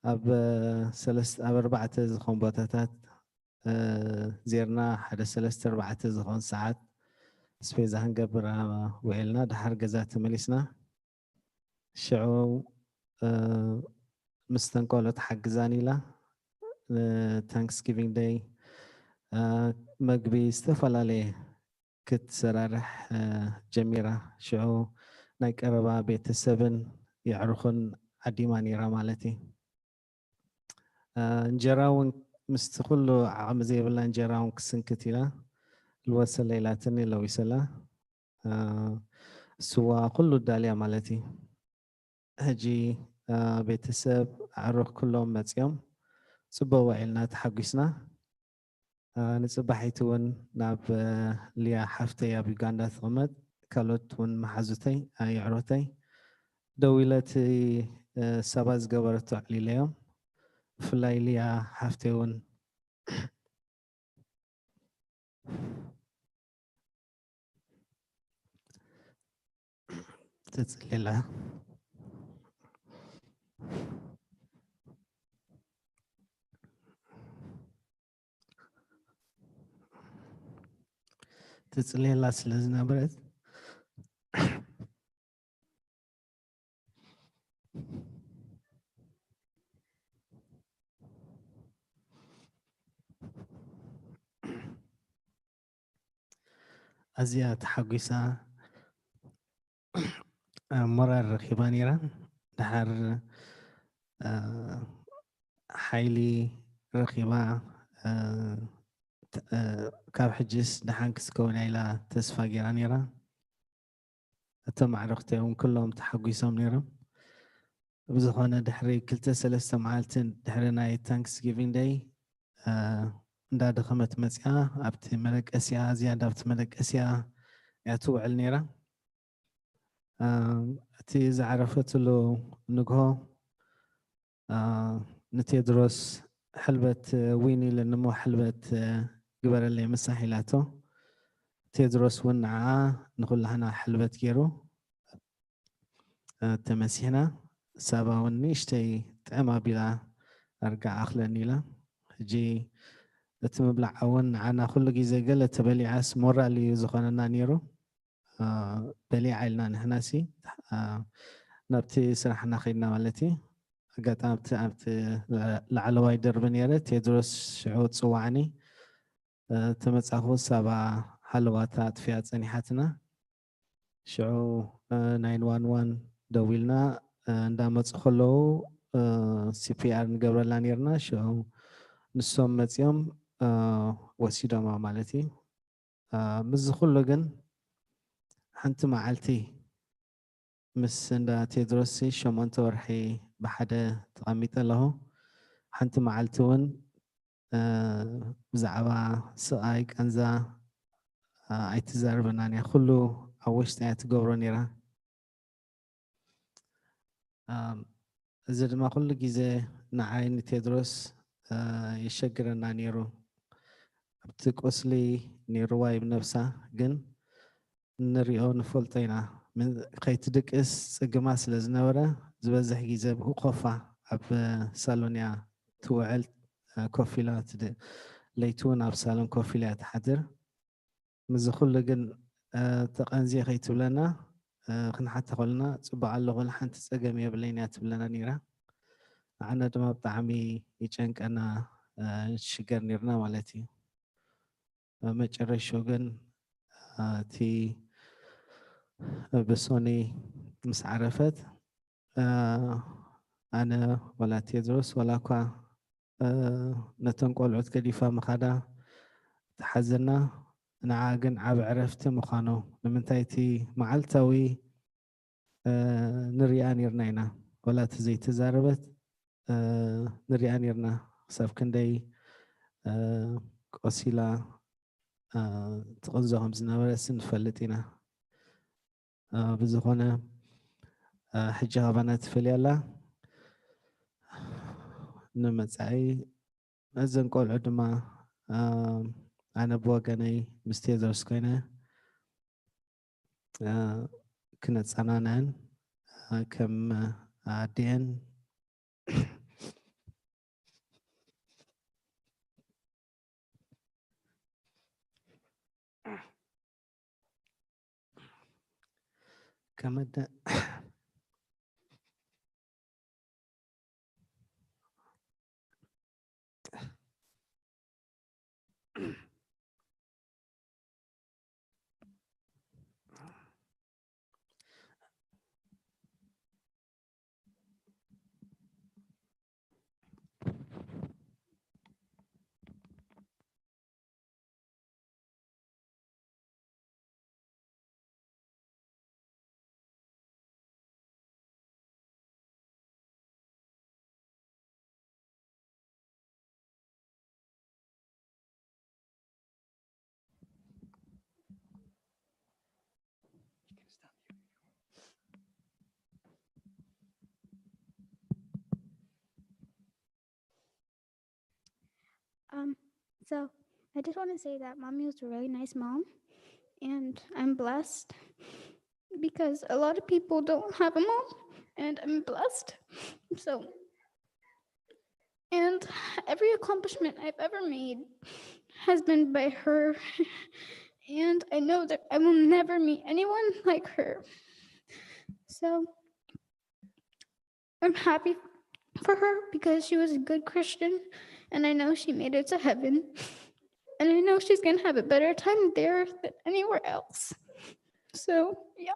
ኣብ ሰለስተ ኣብ ኣርባዕተ ዝኾን ቦታታት ዜርና ሓደ ሰለስተ ኣርባዕተ ዝኾን ሰዓት ስፔዛ ክንገብር ውዒልና ድሓር ገዛ ተመሊስና። ሽዑ ምስ ተንኮሎ ተሓግዛን ኢላ ታንክስጊቪንግ ደይ መግቢ ዝተፈላለየ ክትሰራርሕ ጀሚራ። ሽዑ ናይ ቀረባ ቤተሰብን የዕሩኽን ዓዲማ ነይራ ማለት እዩ። እንጀራ እውን ምስቲ ኩሉ ዓቕሚ ዘይብላ እንጀራ እውን ክስንክት ኢላ ልወሰለ ኢላትኒ ለዊሰላ። ስዋ ኩሉ ዳልያ ማለት እዩ። ሕጂ ቤተሰብ ኣዕሩኽ ኩሎም መፂኦም ፅቡቅ ውዒልና ተሓጒስና። ንፅባሒቲ እውን ናብ ሊያ ሓፍተይ ኣብ ዩጋንዳ ትቕመጥ ካልኦት እውን መሓዙተይ የዕሮተይ ደው ኢለ እቲ ሳባ ዝገበረቶ ኣዕሊለዮም። ብፍላይ ሊያ ሓፍተይ እውን ትጽልላ ትጽልላ ስለ ዝነበረት ኣዝያ ተሓጒሳ ሞራል ረኺባ ነይራ። ድሓር ሓይሊ ረኺባ ካብ ሕጅስ ደሓን ክትከውን ኢላ ተስፋ ገይራ ነይራ። እቶም ኣዕርኽቲ እውን ኩሎም ተሓጒሶም ነይሮም። ብዝኾነ ድሕሪ ክልተ ሰለስተ መዓልቲ ድሕሪ ናይ ታንክስጊቪንግ ደይ እንዳደኸመት መፅያ ኣብቲ መደቀስያ ዝያዳ ኣብቲ መደቀስያ እያ ትውዕል ነይራ። እቲ ዝዓረፈትሉ ንግሆ ንቴድሮስ ሕልበት ዊን ኢለኒ እሞ ሕልበት ግበረለይ ምሳሕ ኢላቶ። ቴድሮስ እውን ንዓኣ ንኹላህና ሕልበት ገይሩ ተመሲሕና። ሳባ እውን ንእሽተይ ጥዕም ኣቢላ ኣርጋዕ ኣኽለኒ ኢላ። ሕጂ እቲ ምብላዕ እውን ንዓና ኩሉ ግዜ ገለ ተበሊዓስ ሞራል እዩ ዝኾነና ነይሩ። በሊዓ ኢልና ንሕናሲ ናብቲ ስራሕና ከይድና ማለት እዩ። ኣጋጣሚ ኣብቲ ላዕለዋይ ደርቢ ነይረ። ቴድሮስ ሽዑ ፅዋዕኒ ተመፃኹ ሳባ ሃለዋታ ኣጥፊያ ፀኒሓትና። ሽዑ ናይን ዋን ዋን ደዊልና እንዳመፁ ከለዉ ሲፒኣር ንገብረላ ነርና። ሽዑ ንሶም መፂኦም ወሲዶማ ማለት እዩ። ምስዚ ኩሉ ግን ሓንቲ መዓልቲ ምስ እንዳ ቴድሮስ ሸሞንተ ወርሒ ብሓደ ተቐሚጠ ኣለኹ። ሓንቲ መዓልቲ እውን ብዛዕባ ስቓይ ቃንዛ ኣይትዛረበናን እያ። ኩሉ ኣብ ውሽጢ እያ ትገብሮ ነይራ። እዚ ድማ ኩሉ ግዜ ንዓይ ንቴድሮስ የሸግረና ነይሩ። ኣብቲ ቁስሊ ነይርዋ እዩ ነብሳ፣ ግን ንሪኦ ንፈልጦ ኢና። ከይትድቅስ ጽግማ ስለ ዝነበረ ዝበዝሕ ግዜ ብኡ ኮፋ ኣብ ሳሎን እያ ትውዕል። ኮፍ ኢላ ለይቲ እውን ኣብ ሳሎን ኮፍ ኢላ እያ ትሓድር። ምስዚ ኩሉ ግን ተቐንዝየ ከይትብለና ክንሓታ ከለና ጽቡቕ ኣለኹ ሓንቲ ጸገም የብለይን እያ ትብለና ነይራ። ንዓና ድማ ብጣዕሚ ይጨንቀና ንሽገር ነርና ማለት እዩ። መጨረሻ ግን እቲ ብሶኒ ምስ ዓረፈት ኣነ ወላ ቴድሮስ ወላ እኳ ነተን ቆልዑት ገዲፋ ምኻዳ ተሓዘና። ንዓ ግን ዓብ ዕረፍቲ ምዃኑ ንምንታይ እቲ መዓልታዊ ንሪኣ ነርና ኢና ወላ እቲ ዘይተዛረበት ንሪኣ ነርና ክሳብ ክንደይ ቆሲላ ትቕንዞ ከም ዝነበረስ ንፈልጥ ኢና። ብዝኾነ ሕጂ ካባና ትፈልያ ኣላ። ንመጻኢ እዘን ቆልዑ ድማ፣ እ፣ ኣነ ብወገነይ ምስ ቴድሮስ ኮይነ፣ እ፣ ክነጸናንዐን፣ እ፣ ከም ኣዲኤን ከመደ Um, so I just want to say that mommy was a really nice mom, and I'm blessed because a lot of people don't have a mom, and I'm blessed. So, and every accomplishment I've ever made has been by her, and I know that I will never meet anyone like her. So, I'm happy for her because she was a good Christian, and I know she made it to heaven. And I know she's going to have a better time there than anywhere else. So, yeah.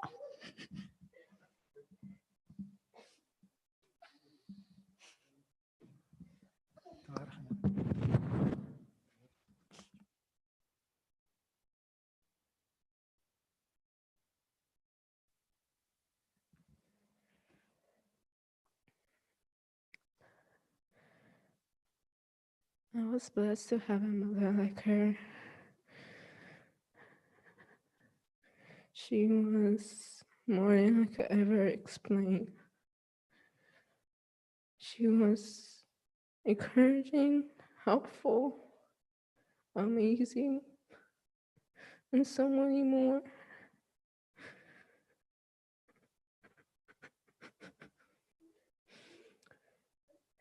I was blessed to have a mother like her. She was more than I could ever explain. She was encouraging, helpful, amazing, and so many more.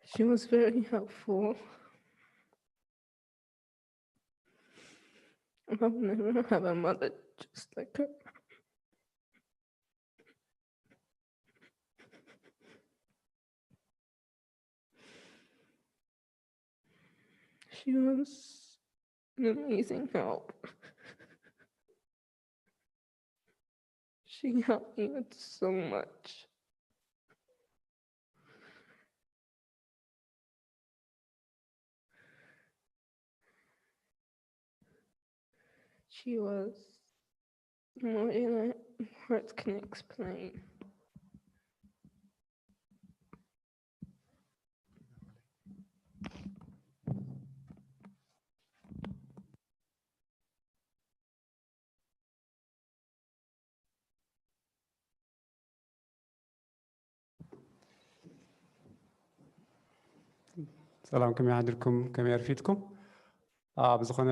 She was very helpful. I'll never have a mother just like her. She was an amazing help. She helped me with so much. She was more than words can explain. ሰላም፣ ከመይ ሓዲርኩም? ከመይ ኣርፊድኩም? ኣ፣ ብዝኾነ፣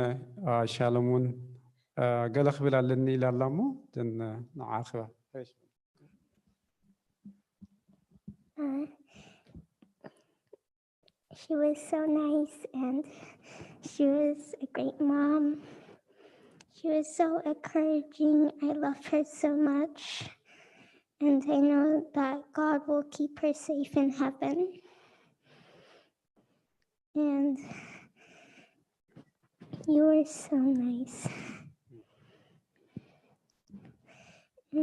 ኣ፣ ሻሎም እውን፣ ኣ፣ ገለ ክብል ኣለኒ ኢላ ኣላ እሞ፣ እተን፣ ኣ፣ ንዓ ክባ። Uh, she was so nice and she was a great mom. She was so encouraging. I love her so much. And I know that God will keep her safe in heaven. And you are so nice.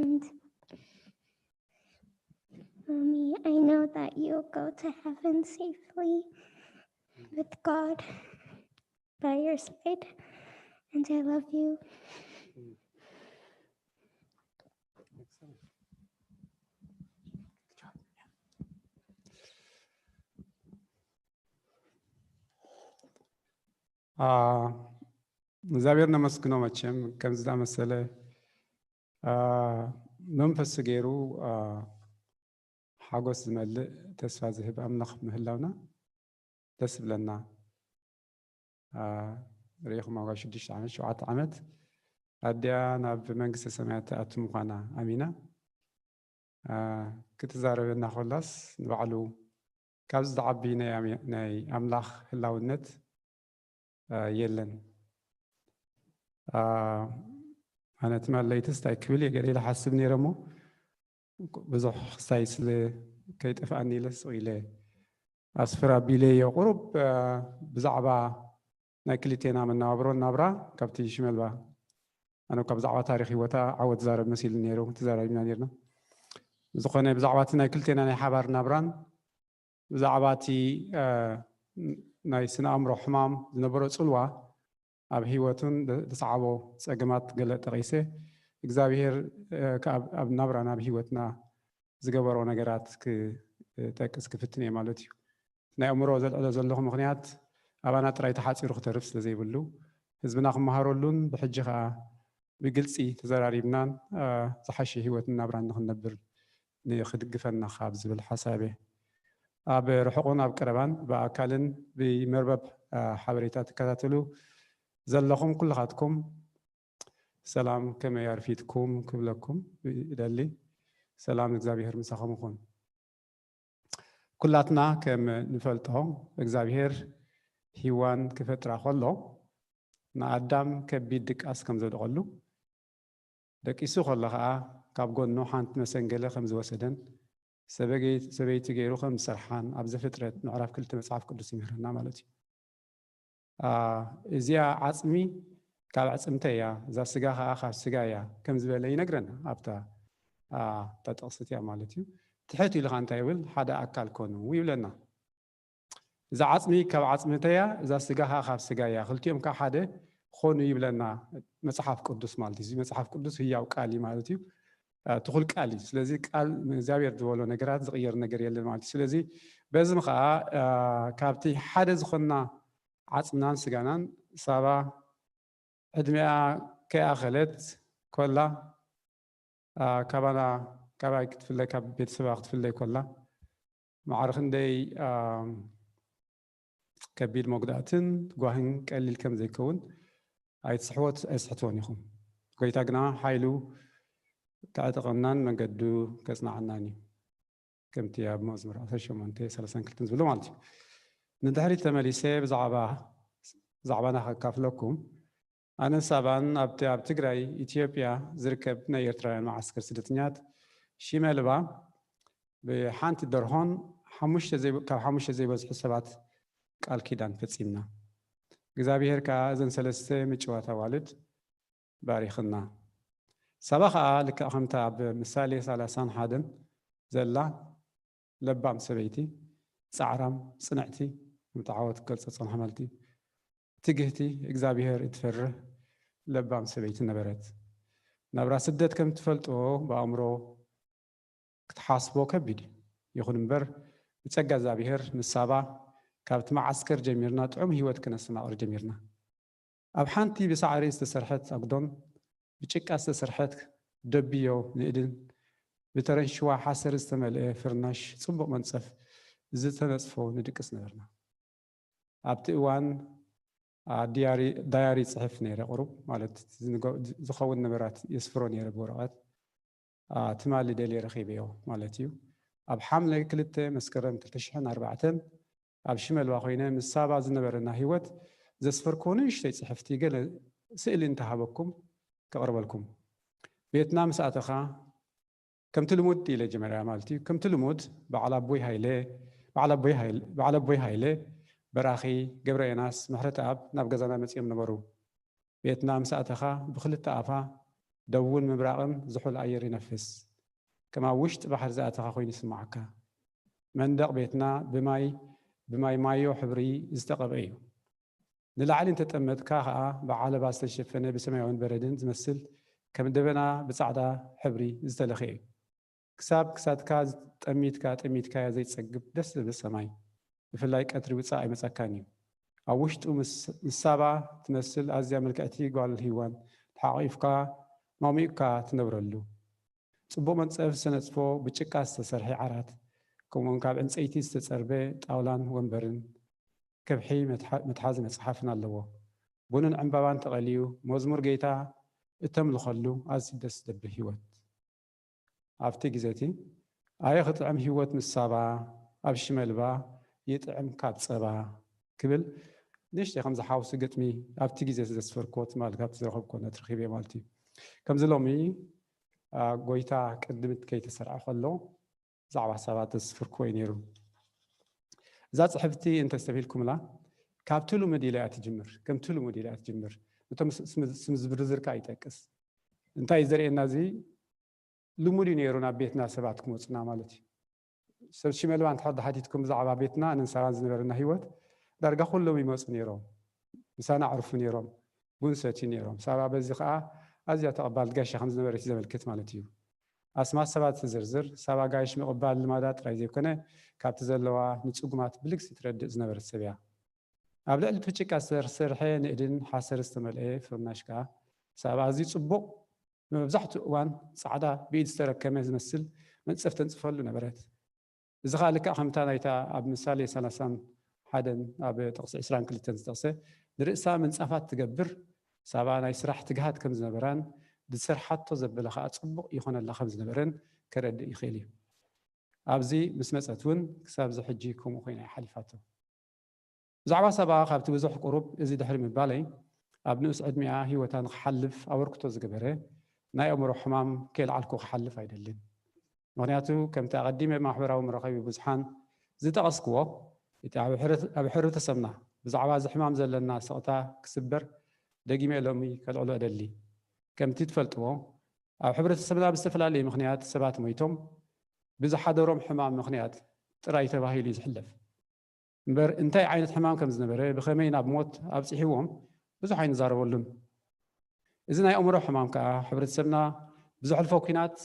And Mommy, I know that you'll go to heaven safely with God by your side. And I love you. ኣ፣ እግዚኣብሔር ነመስግኖ። መቸም ከምዚ ዝኣመሰለ፣ ኣ፣ መንፈሱ ገይሩ፣ ኣ፣ ሓጎስ ዝመልእ ተስፋ ዝህብ ኣምላኽ ምህላውና ደስ ይብለና። ርኢኹም ኣጓ ሽዱሽተ ዓመት ሸውዓተ ዓመት ኣዲኣ ናብ መንግስተ ሰማያት ትኣቱ ምዃና ኣሚና ክትዛረበና ከላስ ንባዕሉ ካብዚ ዝዓቢ ናይ ኣምላኽ ህላውነት የለን። ኣነ ትማል ለይትስ እንታይ ክብል እየ ገለ ኢለ ሓስብ ነይረ እሞ ብዙሕ ክሳይ ስለ ከይጠፍኣኒ ኢለ ስቕ ኢለ ኣስፍር ኣቢለ እየ። ቁሩብ ብዛዕባ ናይ ክልቴና መነባብሮን ናብራ ካብቲ ሽመልባ ኣነ እኳ ብዛዕባ ታሪክ ህይወታ ዓወት ዛረብ መሲሉ ነይሩ ተዛራቢና ነርና። ዝኾነ ብዛዕባ እቲ ናይ ክልቴና ናይ ሓባር ናብራን ብዛዕባ እቲ ናይ ስነ ኣእምሮ ሕማም ዝነበሮ ፅልዋ ኣብ ህይወቱን ዝሰዓቦ ፀገማት ገለ ጠቒሰ እግዚኣብሄር ኣብ ናብራና ኣብ ህይወትና ዝገበሮ ነገራት ክጠቅስ ክፍትን እየ ማለት እዩ። ናይ ኣእምሮ ዘልዕሎ ዘለኹ ምኽንያት ኣባና ጥራይ ተሓፂሩ ክተርፍ ስለ ዘይብሉ ህዝብና ክመሃረሉን ብሕጂ ከዓ ብግልፂ ተዘራሪብናን ዝሓሸ ህይወትን ናብራን ንክንነብር ንክድግፈና ካብ ዝብል ሓሳብ እየ። ኣብ ርሑቕን ኣብ ቀረባን ብኣካልን ብመርበብ ሓበሬታ ትከታተሉ ዘለኹም ኩልኻትኩም ሰላም ከመይ ኣርፊድኩም ክብለኩም እደሊ። ሰላም እግዚኣብሔር ምሳኹም ይኹን። ኩላትና ከም ንፈልጦ እግዚኣብሔር ሂዋን ክፈጥራ ከሎ ንኣዳም ከቢድ ድቃስ ከም ዘውደቐሉ ደቂሱ ከሎ ከዓ ካብ ጎኑ ሓንቲ መሰንገለ ከም ዝወሰደን ሰበይቲ ገይሩ ከም ዝሰርሓን ኣብ ዘፍጥረት ምዕራፍ ክልተ መፅሓፍ ቅዱስ ይምህረና ማለት እዩ። እዚኣ ዓፅሚ ካብ ኣዕፅምተ እያ፣ እዛ ስጋ ከዓ ካብ ስጋ እያ ከም ዝበለ ይነግረና ኣብታ እታ ጥቕሲ እቲኣ ማለት እዩ። ትሕት ኢሉ ከዓ እንታይ ይብል? ሓደ ኣካል ኮኑ ይብለና። እዛ ዓፅሚ ካብ ዓፅምተ እያ፣ እዛ ስጋ ከዓ ካብ ስጋ እያ፣ ክልቲኦም ከዓ ሓደ ኮኑ ይብለና መፅሓፍ ቅዱስ ማለት እዩ። እዚ መፅሓፍ ቅዱስ ህያው ቃል እዩ ማለት እዩ። ትኹል ቃል እዩ። ስለዚ ቃል እግዚኣብሔር ዝበሎ ነገራት ዝቕየር ነገር የለን ማለት እዩ። ስለዚ በዚ ከዓ ካብቲ ሓደ ዝኾንና ዓፅምናን ስጋናን ሳባ ዕድሚኣ ከይኣኸለት ኮላ ካባና ካባይ ክትፍለይ ካብ ቤተሰባ ክትፍለይ ኮላ ማዕረ ክንደይ ከቢድ መጉዳእትን ጓህን ቀሊል ከም ዘይከውን ኣይትስሕወት ኣይስሕትዎን ኢኹም። ጎይታ ግና ሓይሉ ከዕጥቐናን መንገዱ ከጽናዓናን እዩ። ከምቲ ኣብ መዝሙር ዓሰርተ ሸሞንተ ሰላሳን ክልተን ዝብሎ ማለት እዩ። ንድሕሪት ተመሊሰ ብዛዕባ ዛዕባና ከካፍለኩም ኣነን ሳባን ኣብቲ ኣብ ትግራይ ኢትዮጵያ ዝርከብ ናይ ኤርትራውያን መዓስከር ስደተኛት ሽመልባ ብሓንቲ ደርሆን ካብ ሓሙሽተ ዘይበዝሑ ሰባት ቃል ኪዳን ፈፂምና። እግዚኣብሔር ከዓ እዘን ሰለስተ ምጭዋት ኣዋልድ ባሪኽና። ሳባ ከዓ ልክዕ ከምታ ኣብ ምሳሌ ሰላሳን ሓደን ዘላ ለባም ሰበይቲ፣ ፃዕራም፣ ፅንዕቲ፣ ከምቲ ዓወት ክገልፆ ዝፀንሐ ማለት እዩ። ትግህቲ፣ እግዚኣብሔር እትፈርህ ለባም ሰበይቲ ነበረት። ናብራ ስደት ከም ትፈልጥዎ ብኣእምሮ ክትሓስቦ ከቢድ እዩ። ይኹን እምበር ብጸጋ እግዚኣብሔር ምስ ሳባ ካብቲ መዓስከር ጀሚርና ጥዑም ህይወት ክነስተማቕር ጀሚርና። ኣብ ሓንቲ ብሳዕሪ ዝተሰርሐት ኣጉዶን ብጭቃ ዝተሰርሐት ደብዮ ንእድን ብተረንሽዋ ሓሰር ዝተመልአ ፍርናሽ ጽቡቕ መንጸፍ ዝተነጽፎ ንድቅስ ነበርና። ኣብቲ እዋን ዳያሪ ጽሕፍ ነይረ። ቁሩብ ማለት ዝኸውን ነገራት የስፍሮ ነይረ ብወረቐት። ትማሊ ደልየ ረኺበዮ ማለት እዩ። ኣብ ሓምለ ክልተ መስከረም ክልተ ሽሕን ኣርባዕተን ኣብ ሽመልባ ኮይነ ምስ ሳባ ዝነበረና ህይወት ዘስፈርክዎ ንእሽተይ ጽሕፍቲ ገለ ስእሊ እንተሃበኩም ከቕርበልኩም። ቤትና ምስ ኣተኻ ከምቲ ልሙድ ኢለ ጀመርያ ማለት እዩ። ከምቲ ልሙድ በዓል ኣቦይ ሃይለ በዓል ኣቦይ ሃይለ በራኺ ገብረ ዮናስ ምሕረተኣብ ናብ ገዛና መጺኦም ነበሩ። ቤትና ምስ ኣተኻ ብኽልተ ኣፋ ደውን ምብራቕን ዝሑል ኣየር ይነፍስ። ከም ኣብ ውሽጢ ባሕሪ ዝኣተኻ ኮይኑ ይስምዓካ። መንደቕ ቤትና ብማይ ብማይ ማዮ ሕብሪ ዝተቐብአ እዩ። ንላዕሊ እንተጠመትካ ኸኣ ብዓለባ ዝተሸፈነ ብሰማያውን በረድን ዝመስል ከም ደበና ብጻዕዳ ሕብሪ ዝተለኽየ እዩ። ክሳብ ክሳድካ ጠሚትካ ጠሚትካዮ ዘይጸግብ ደስ ዝብል ሰማይ ብፍላይ ቀትሪ ውጻእ ኣይመጸካን እዩ። ኣብ ውሽጡ ምስ ሳባ ትመስል ኣዝያ ምልክዕቲ ጓል ሂዋን ተሓቒፍካ ማሚቕካ ትነብረሉ ጽቡቕ መንጸፍ ዝተነጽፎ ብጭቃ ዝተሰርሐ ዓራት ከምኡውን ካብ ዕንጸይቲ ዝተጸርበ ጣውላን ወንበርን ከብሒ መትሓዚ መጽሓፍን ኣለዎ። ቡንን ዕምባባን ተቐልዩ መዝሙር ጌታ እተምልኸሉ ኣዝዩ ደስ ዘብል ህይወት። ኣብቲ ግዜ እቲ ኣየ ክጥዕም ህይወት ምስ ሳባ ኣብ ሽመልባ ይጥዕም ካብ ጸባ ክብል ንእሽተይ ከም ዝሓውሱ ግጥሚ ኣብቲ ግዜ ዘስፈርክዎ ትማሊ ካብቲ ዝረኸብክዎ ነትርኺበ ማለት እዩ። ከምዚ ሎሚ ጎይታ ቅድምት ከይተሰርዐ ከሎ ብዛዕባ ሰባት ዘስፍርክዎ እዩ ነይሩ። እዛ ጽሕፍቲ እንተስተብሂልኩምላ ካብቲ ልሙድ ኢለ እያ ትጅምር። ከምቲ ልሙድ ኢለ እያ ትጅምር። እቶም ስም ዝብርዝርካ ይጠቅስ። እንታይ ዘርእየና እዚ ልሙድ እዩ ነይሩ ናብ ቤትና ሰባት ክመፁና ማለት እዩ። ሰብ ሽመልባ እንተሓ ሓቲትኩም ብዛዕባ ቤትና ኣነን ሳራን ዝነበረና ህይወት ዳርጋ ኩሎም ይመፁ ነይሮም። ምሳና ዕርፉ ነይሮም። ቡን ሰትዩ ነይሮም። ሳባ በዚ ከዓ ኣዝያ ተቐባልቲ ጋሻ ከም ዝነበረት እዩ ዘመልክት ማለት እዩ። ኣስማት ሰባት ትዝርዝር ሳባ ጋይሽ ምቕባል ልማዳ ጥራይ ዘይኮነ ካብቲ ዘለዋ ንፅጉማት ብልግሲ ትረድእ ዝነበረት ሰብ እያ። ኣብ ልዕሊ እቲ ጭቃ ዝተሰርሐ ንእድን ሓሰር ዝተመልአ ፍርናሽ ከዓ ሳባ ኣዝዩ ፅቡቕ ብመብዛሕትኡ እዋን ፃዕዳ ብኢድ ዝተረከመ ዝመስል መንፀፍ ተንፅፈሉ ነበረት። እዚ ከዓ ልክዕ ከምታ ናይታ ኣብ ምሳሌ ሰላሳን ሓደን ኣብ ጥቕሲ ዕስራን ክልተን ዝጠቕሰ ንርእሳ ምንፃፋት ትገብር ሳባ ናይ ስራሕ ትግሃት ከም ዝነበራን ብዝሰርሓቶ ዘበለ ከዓ ፅቡቕ ይኾነላ ከም ዝነበረን ከረድእ ይኽእል እዩ። ኣብዚ ምስ መፀት እውን ክሳብ እዚ ሕጂ ከምኡ ኮይና እያ ሓሊፋቶ። ብዛዕባ ሳባ ካብቲ ብዙሕ ቁሩብ እዚ ድሕሪ ምባለይ ኣብ ንኡስ ዕድሚኣ ህይወታ ንክሓልፍ ኣበርክቶ ዝገበረ ናይ ኣእምሮ ሕማም ከየልዓልኩ ክሓልፍ ኣይደልን። ምኽንያቱ ከምቲ ኣቐዲመ ማሕበራዊ መራኸቢ ብዙሓን ዝጠቐስክዎ እቲ ኣብ ሕብረተሰብና ብዛዕባ እዚ ሕማም ዘለና ስቕታ ክስበር ደጊመ ሎሚ ከልዕሎ እደሊ። ከምቲ ትፈልጥዎ ኣብ ሕብረተሰብና ብዝተፈላለየ ምኽንያት ሰባት ሞይቶም ብዝሓደሮም ሕማም ምኽንያት ጥራይ ተባሂሉ እዩ ዝሕለፍ። እምበር እንታይ ዓይነት ሕማም ከም ዝነበረ ብኸመይ ናብ ሞት ኣብፂሕዎም ብዙሕ ኣይንዛረበሉን። እዚ ናይ ኣእምሮ ሕማም ከዓ ሕብረተሰብና ብዘሕልፎ ኲናት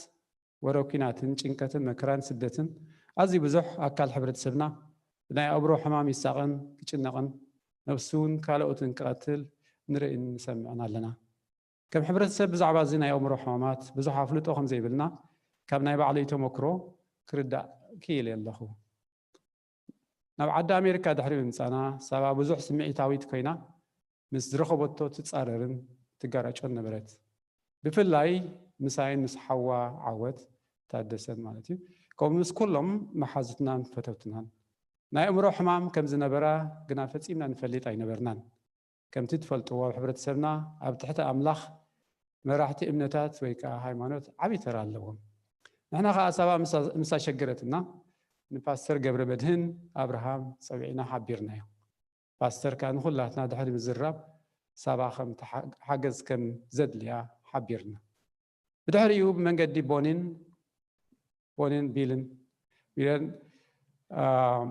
ወረ ኲናትን ጭንቀትን መከራን ስደትን ኣዝዩ ብዙሕ ኣካል ሕብረተሰብና ብናይ ኣእምሮ ሕማም ይሳቐን ክጭነቕን ነብሱ እውን ካልኦትን ክቐትል ንርእን ንሰምዕን ኣለና። ከም ሕብረተሰብ ብዛዕባ እዚ ናይ ኣእምሮ ሕማማት ብዙሕ ኣፍልጦ ከም ዘይብልና ካብ ናይ ባዕለይ ተመክሮ ክርዳእ ክኢለ ኣለኹ። ናብ ዓዲ ኣሜሪካ ድሕሪ ምምፃና ሳባ ብዙሕ ስምዒታዊት ኮይና ምስ ዝረኸበቶ ትፃረርን ትጋራጮን ነበረት። ብፍላይ ምሳይን ምስ ሓዋ ዓወት ታደሰን ማለት እዩ ከምኡ ምስ ኩሎም መሓዙትናን ፈተውትናን ናይ ኣእምሮ ሕማም ከም ዝነበራ ግና ፈፂምና ንፈልጥ ኣይነበርናን። ከምቲ ትፈልጥዎ ኣብ ሕብረተሰብና ኣብ ትሕቲ ኣምላኽ መራሕቲ እምነታት ወይ ከዓ ሃይማኖት ዓብዪ ተራ ኣለዎም። ንሕና ከዓ ሳባ ምስ ኣሸገረትና ንፓስተር ገብረ መድህን ኣብርሃም ፀዊዕና ሓቢርናዮ። ፓስተር ከዓ ንኩላትና ድሕሪ ምዝራብ ሳባ ከም ሓገዝ ከም ዘድልያ ሓቢርና። ብድሕሪኡ ብመንገዲ ቦኒን ቦኒን ቢልን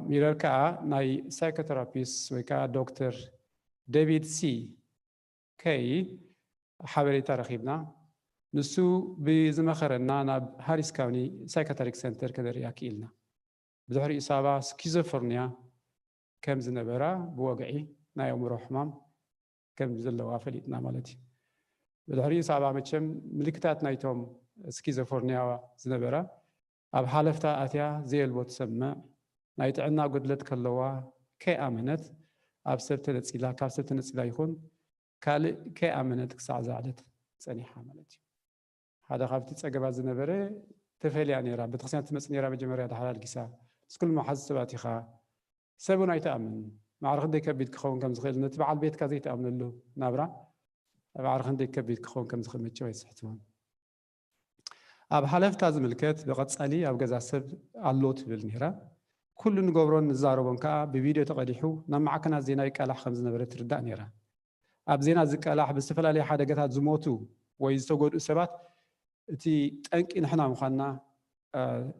ሚለር ከዓ ናይ ሳይኮቴራፒስት ወይ ከዓ ዶክተር ዴቪድ ሲ ከይ ሓበሬታ ረኺብና። ንሱ ብዝመኸረና ናብ ሃሪስ ካውኒ ሳይካትሪክ ሰንተር ከነርእያ ክኢልና። ብድሕሪኡ ሳባ ስኪዞፍርኒያ ከም ዝነበራ ብወግዒ ናይ ኣእምሮ ሕማም ከም ዘለዋ ፈሊጥና ማለት እዩ። ብድሕሪኡ ሳባ መቸም ምልክታት ናይቶም ስኪዞፍርኒያ ዝነበራ ኣብ ሓለፍታ ኣትያ ዘየልቦ ትሰምዕ ናይ ጥዕና ጉድለት ከለዋ ከይኣመነት ኣብ ሰብ ተነፂላ ካብ ሰብ ተነፂላ ይኹን ካልእ ከይኣመነት ክሳዕ ዝዓለት ፀኒሓ ማለት እዩ። ሓደ ካብቲ ፀገባት ዝነበረ ተፈልያ ነይራ። ቤተክርስትያን ትመፅእ ነይራ መጀመርያ ድሓር ኣልጊሳ ምስ ኩሉ መሓዙ ሰባት ኢኻ ሰብ እውን ኣይትኣምን። ማዕረ ክንደይ ከቢድ ክኸውን ከም ዝኽእል ነቲ በዓል ቤትካ ዘይትኣምነሉ ናብራ ማዕረ ክንደይ ከቢድ ክኸውን ከም ዝኽእል መቸም ኣይስሕትዎን። ኣብ ሓለፍታ ዝምልከት ብቐጻሊ ኣብ ገዛ ሰብ ኣሎ ትብል ነይራ። ኩሉ ንገብሮን ንዛረቦን ከኣ ብቪድዮ ተቐዲሑ ናብ ማዕከናት ዜና ይቃላሕ ከም ዝነበረ ትርዳእ ነይራ። ኣብ ዜና ዝቃላሕ ብዝተፈላለየ ሓደጋታት ዝሞቱ ወይ ዝተጎድኡ ሰባት እቲ ጠንቂ ንሕና ምዃንና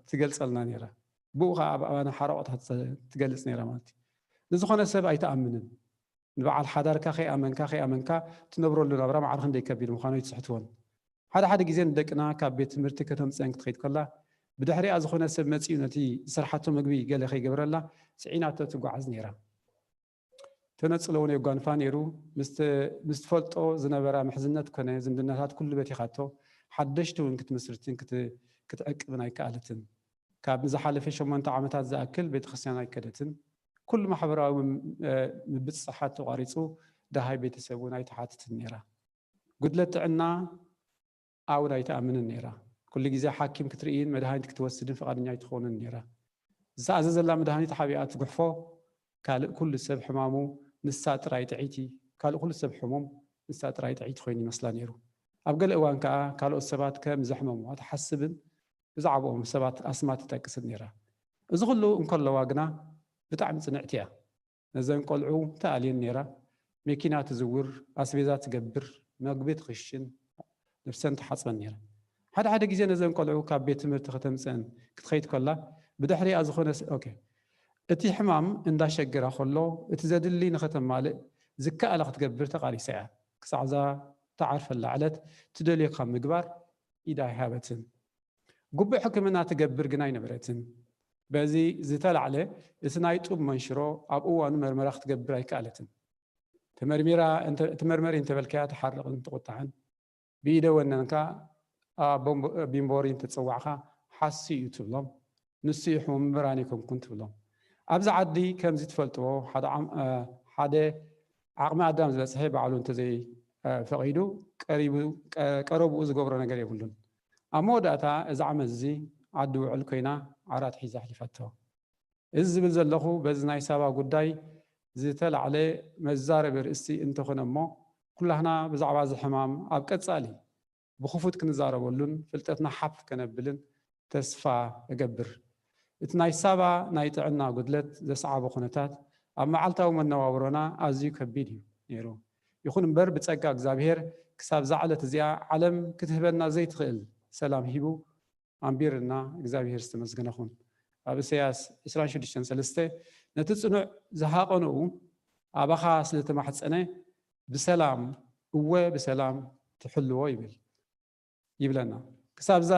ትገልጸልና ነይራ። ብኡ ከዓ ኣብ ኣባና ሓረቆታት ትገልጽ ነይራ ማለት እዩ። ንዝኾነ ሰብ ኣይትኣምንን። ንበዓል ሓዳርካ ከይኣመንካ ከይኣመንካ ትነብረሉ ናብራ ማዕረ ክንደይ ከቢድ ምዃኑ ኣይትስሕትዎን። ሓደ ሓደ ግዜ ንደቅና ካብ ቤት ትምህርቲ ከተምፅአን ክትኸይድ ከላ ብድሕሪኣ ዝኾነ ሰብ መፂኡ ነቲ ዝሰርሓቶ ምግቢ ገለ ከይገብረላ ፅዒናቶ ትጓዓዝ ነይራ። ተነፅሎ እውን የጓንፋ ነይሩ። ምስ ትፈልጦ ዝነበራ ምሕዝነት ኮነ ዝምድናታት ኩሉ በቲኻቶ። ሓደሽቲ እውን ክትምስርትን ክትዕቅብን ኣይከኣለትን። ካብ ንዝሓለፈ ሸሞንተ ዓመታት ዝኣክል ቤተክርስትያን ኣይከደትን። ኩሉ ማሕበራዊ ምብፅፃሓት ተቋሪፁ፣ ደሃይ ቤተሰብ እውን ኣይተሓትትን ነይራ። ጉድለት ጥዕና እውን ኣይትኣምንን ነይራ። ኩሉ ግዜ ሓኪም ክትርእይን መድሃኒት ክትወስድን ፍቓደኛ ኣይትኾንን ነይራ። ዝተኣዘዘላ መድሃኒት ሓቢኣ ትጉሕፎ፣ ካልእ ኩሉ ሰብ ሕማሙ ንሳ ጥራይ ጥዕይቲ፣ ካልእ ኩሉ ሰብ ሕሙም ንሳ ጥራይ ጥዕይቲ ኮይኑ ይመስላ ነይሩ። ኣብ ገለ እዋን ከኣ ካልኦት ሰባት ከም ዘሕመሙዋ ትሓስብን ብዛዕባኦም ሰባት ኣስማት ትጠቅስን ነይራ። እዚ ኩሉ እንከለዋ ግና ብጣዕሚ ጽንዕቲ እያ። ነዘን ቆልዑ ትኣልየን ነይራ። መኪና ትዝውር፣ ኣስቤዛ ትገብር፣ መግቢ ትኽሽን፣ ነብሰን ትሓጽበን ነይራ። ሓደ ሓደ ግዜ ነዘን ቆልዑ ካብ ቤት ትምህርቲ ከተምጽአን ክትኸይድ ከላ ብድሕሪኣ ዝኾነ ስ- ኦኬ እቲ ሕማም እንዳሸገራ ከሎ እቲ ዘድሊ ንኸተማልእ ዝከኣላ ክትገብር ተቓሊሳ እያ። ክሳዕ እዛ ትዓርፈላ ዕለት ትደልዮ ካብ ምግባር ኢዳ ኣይሃበትን። ግቡእ ሕክምና ትገብር ግን ኣይነበረትን። በዚ ዝተላዕለ እቲ ናይ ጡብ መንሽሮ ኣብ እዋኑ መርመራ ክትገብር ኣይከኣለትን። ተመርሚራ እንተ- ተመርመሪ እንተበልካያ ትሓርቕን ትቑጣዕን። ብኢደ ወነንካ ኣብ ቦምቦ- ቢምቦሪ እንተጸዋዕካ ሓሲ እዩ ትብሎም። ንሱ እዩ ሕሙም እምበር ኣነ ኣይኮንኩን ትብሎም። ኣብዚ ዓዲ ከምዚ ትፈልጥዎ ሓደ ዓም- እ፣ ሓደ ዓቕሚ ኣዳም ዝበጽሐ ባዕሉ እንተዘይ እ፣ ፈቒዱ ቀሪቡ ቀ- ቀረብኡ ዝገብሮ ነገር የብሉን። ኣብ መወዳእታ እዚ ዓመት እዚ ዓዲ ውዕል ኮይና ዓራት ሒዛ ኣሕሊፋቶ። እዚ ዝብል ዘለኹ በዚ ናይ ሳባ ጉዳይ ዝተላዕለ መዛረቢ ርእሲ እንተኾነ እሞ ኩላህና ብዛዕባ እዚ ሕማም ኣብ ቀጻሊ ብኽፉት ክንዛረበሉን ፍልጠትና ሓፍ ከነብልን ተስፋ እገብር። እቲ ናይ ሳባ ናይ ጥዕና ጉድለት ዘስዓቦ ኩነታት ኣብ መዓልታዊ መነባብሮና ኣዝዩ ከቢድ እዩ ነይሩ። ይኹን እምበር ብጸጋ እግዚኣብሔር ክሳብ እዛ ዕለት እዚኣ ዓለም ክትህበና ዘይትኽእል ሰላም ሂቡ ኣንቢርና እግዚኣብሔር ዝተመስገነ ኹን። ኣብ ኢሳያስ ዕስራን ሽዱሽተን ሰለስተ ነቲ ጽኑዕ ዝሃቐንኡ ኣባኻ ስለ ተማሕጸነ ብሰላም እወ ብሰላም ትሕልዎ ይብል ይብለና። ክሳብዛ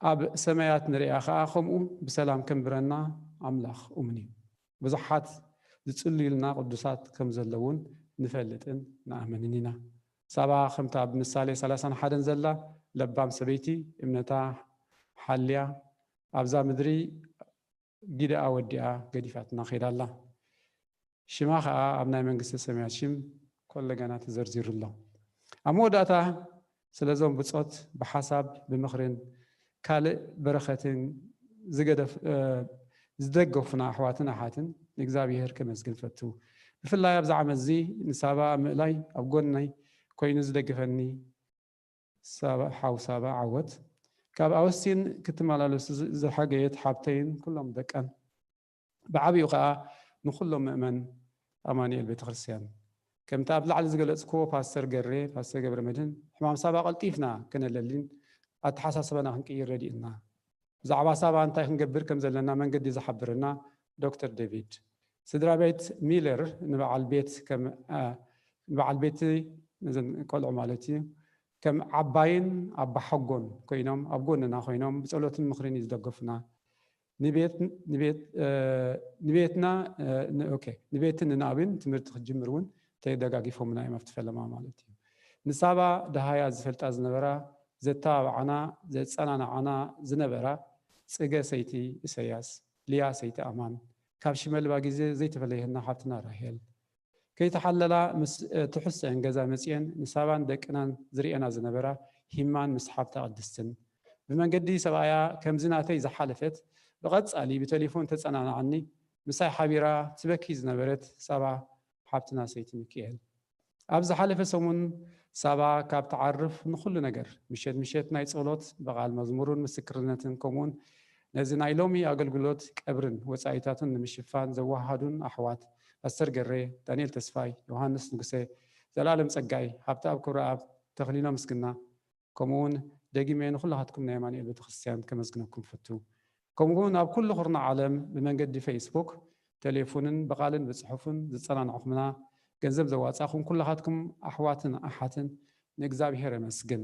ኣብ ሰማያት ንሪኣ ኸዓ ከምኡ ብሰላም ከንብረና ኣምላኽ እሙን እዩ። ብዙሓት ዝጽልዩልና ቅዱሳት ከም ዘለዉን ንፈልጥን ንኣምንን ኢና። ሳባ ከምታ ኣብ ምሳሌ ሰላሳን ሓደን ዘላ ለባም ሰበይቲ እምነታ ሓልያ ኣብዛ ምድሪ ጊደኣ ወዲኣ ገዲፋትና ከይዳ ኣላ። ሽማ ኸዓ ኣብ ናይ መንግስተ ሰማያት ሽም ኮለጋና ተዘርዚሩ ኣሎ። ኣብ መወዳእታ ስለዞም ብጾት ብሓሳብ ብምኽርን ካልእ በረኸትን ዝገደፍ- እ፣ ዝደገፉና ኣሕዋትን ኣሓትን ንእግዚኣብሔር ከመስግን ፈቱ። ብፍላይ ኣብዚ ዓመት እዚ ንሳባ ኣብ ምእላይ ኣብ ጎነይ ኮይኑ ዝደግፈኒ ሳባ- ሓው ሳባ ዓወት ካብ ኣውስቲን ክትመላለሱ ዝ- ዝሓገየት ሓብተይን ኩሎም ደቀን ብዓብኡ ከኣ ንኹሎም ምእመን ኣማኑኤል ቤተክርስትያን ከምቲ ኣብ ላዕሊ ዝገለጽክዎ ፓስተር ገሬ ፓስተር ገብረ መድህን ሕማም ሳባ ቀልጢፍና ከነለሊን ኣተሓሳስባና ክንቅይር ረዲእና። ብዛዕባ ሳባ እንታይ ክንገብር ከም ዘለና መንገዲ ዝሓበረና ዶክተር ዴቪድ። ስድራ ቤት ሚለር ንበዓል ቤት ከም ኣ፣ ንበዓል ቤት ነዘን ቆልዑ ማለት እዩ ከም ዓባይን ኣባሓጎን ኮይኖም ኣብ ጎንና ኮይኖም ብጸሎትን ምኽርን እዩ ዝደገፉና። ንቤት- ንቤት- እ፣ ንቤትና እ፣ ን- ኦኬ፣ ንቤትን ንናብን ትምህርቲ ክትጅምር እውን ተደጋጊፎምና እዮም ኣብቲ ፈለማ ማለት እዩ። ንሳባ ደሃያ ዝፈልጣ ዝነበራ ዘተባብዓና ዘጸናንዓና ዝነበራ ጽገ ሰይቲ ኢሰያስ፣ ልያ ሰይቲ ኣማን፣ ካብ ሽመልባ ግዜ ዘይተፈለየትና ሓብትና ራሄል፣ ከይተሓለላ ምስ ትሕስአን ገዛ መጺኤን ንሳባን ደቅናን ዝርእየና ዝነበራ ሂማን ምስ ሓብታ ቅድስትን ብመንገዲ ሰብኣያ ከምዚ ናተይ ዝሓለፈት ብቐጻሊ ብቴሌፎን ተጸናንዓኒ። ምሳይ ሓቢራ ትበኪ ዝነበረት ሳባ ሓብትና ሰይቲ ሚኪኤል። ኣብ ዝሓለፈ ሰሙን ሳባ ካብ ትዓርፍ ንኹሉ ነገር ምሸት ምሸት ናይ ጸሎት ብቓል መዝሙርን ምስክርነትን ከምኡውን ነዚ ናይ ሎሚ ኣገልግሎት ቀብርን ወጻኢታቱን ንምሽፋን ዘወሃሃዱን ኣሕዋት ኣስተር ገሬ፣ ዳንኤል ተስፋይ፣ ዮሃንስ ንጉሰ፣ ዘላለም ጸጋይ፣ ሃብተኣብ ክብረኣብ፣ ተኽሊኖ ምስግና፣ ከምኡውን ደጊመ ንኹላኻትኩም ናይ ኣማኑኤል ቤተክርስትያን ከመስግነኩም ፈቱ። ከምኡውን ኣብ ኩሉ ኩርናዕ ዓለም ብመንገዲ ፌስቡክ፣ ቴሌፎንን ብቓልን ብጽሑፍን ዝጸናናዕኹምና ገንዘብ ዘዋጻእኹም ኩላኻትኩም ኣሕዋትን ኣሓትን ንእግዚኣብሔር የመስግን።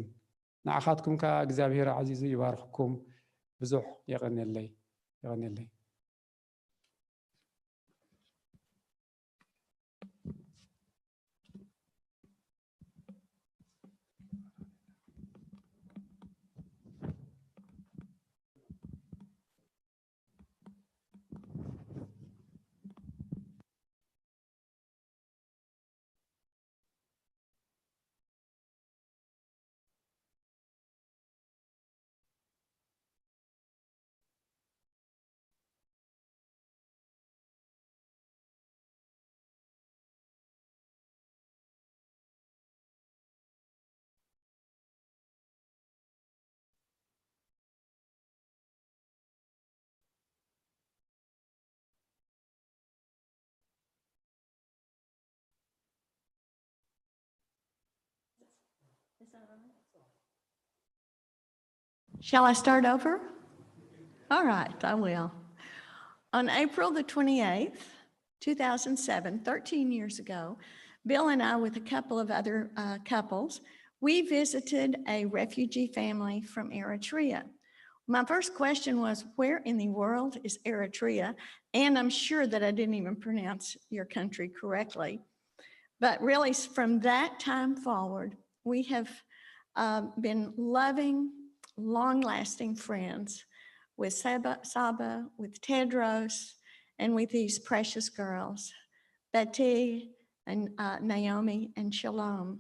ንዓኻትኩም ከኣ እግዚኣብሔር ኣዕዚዙ ይባርኽኩም። ብዙሕ የቐንየለይ። የቐንየለይ። Shall I start over? All right, I will. On April the twenty-eighth, two thousand seven, thirteen years ago, Bill and I, with a couple of other uh, couples, we visited a refugee family from Eritrea. My first question was, "Where in the world is Eritrea?" And I'm sure that I didn't even pronounce your country correctly. But really, s- from that time forward, we have uh, been loving, long lasting friends with Saba, Saba, with Tedros, and with these precious girls, Betty and uh, Naomi and Shalom.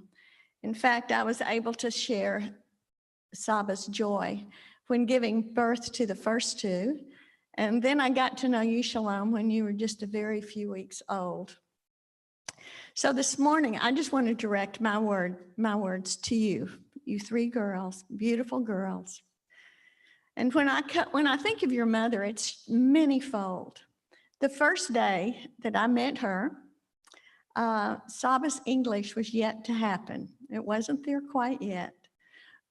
In fact, I was able to share Saba's joy when giving birth to the first two. And then I got to know you, Shalom, when you were just a very few weeks old. So this morning, I just want to direct my word, my words to you, you three girls, beautiful girls. And when I cut, when I think of your mother, it's manyfold. The first day that I met her, uh, Saba's English was yet to happen. It wasn't there quite yet.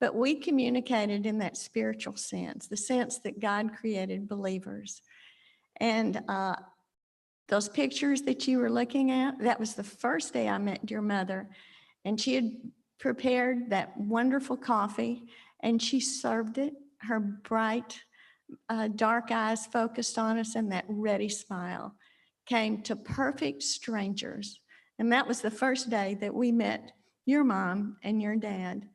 But we communicated in that spiritual sense, the sense that God created believers. And uh, those pictures that you were looking at, that was the first day I met your mother. And she had prepared that wonderful coffee, and she served it. Her bright, uh, dark eyes focused on us, and that ready smile came to perfect strangers. And that was the first day that we met your mom and your dad.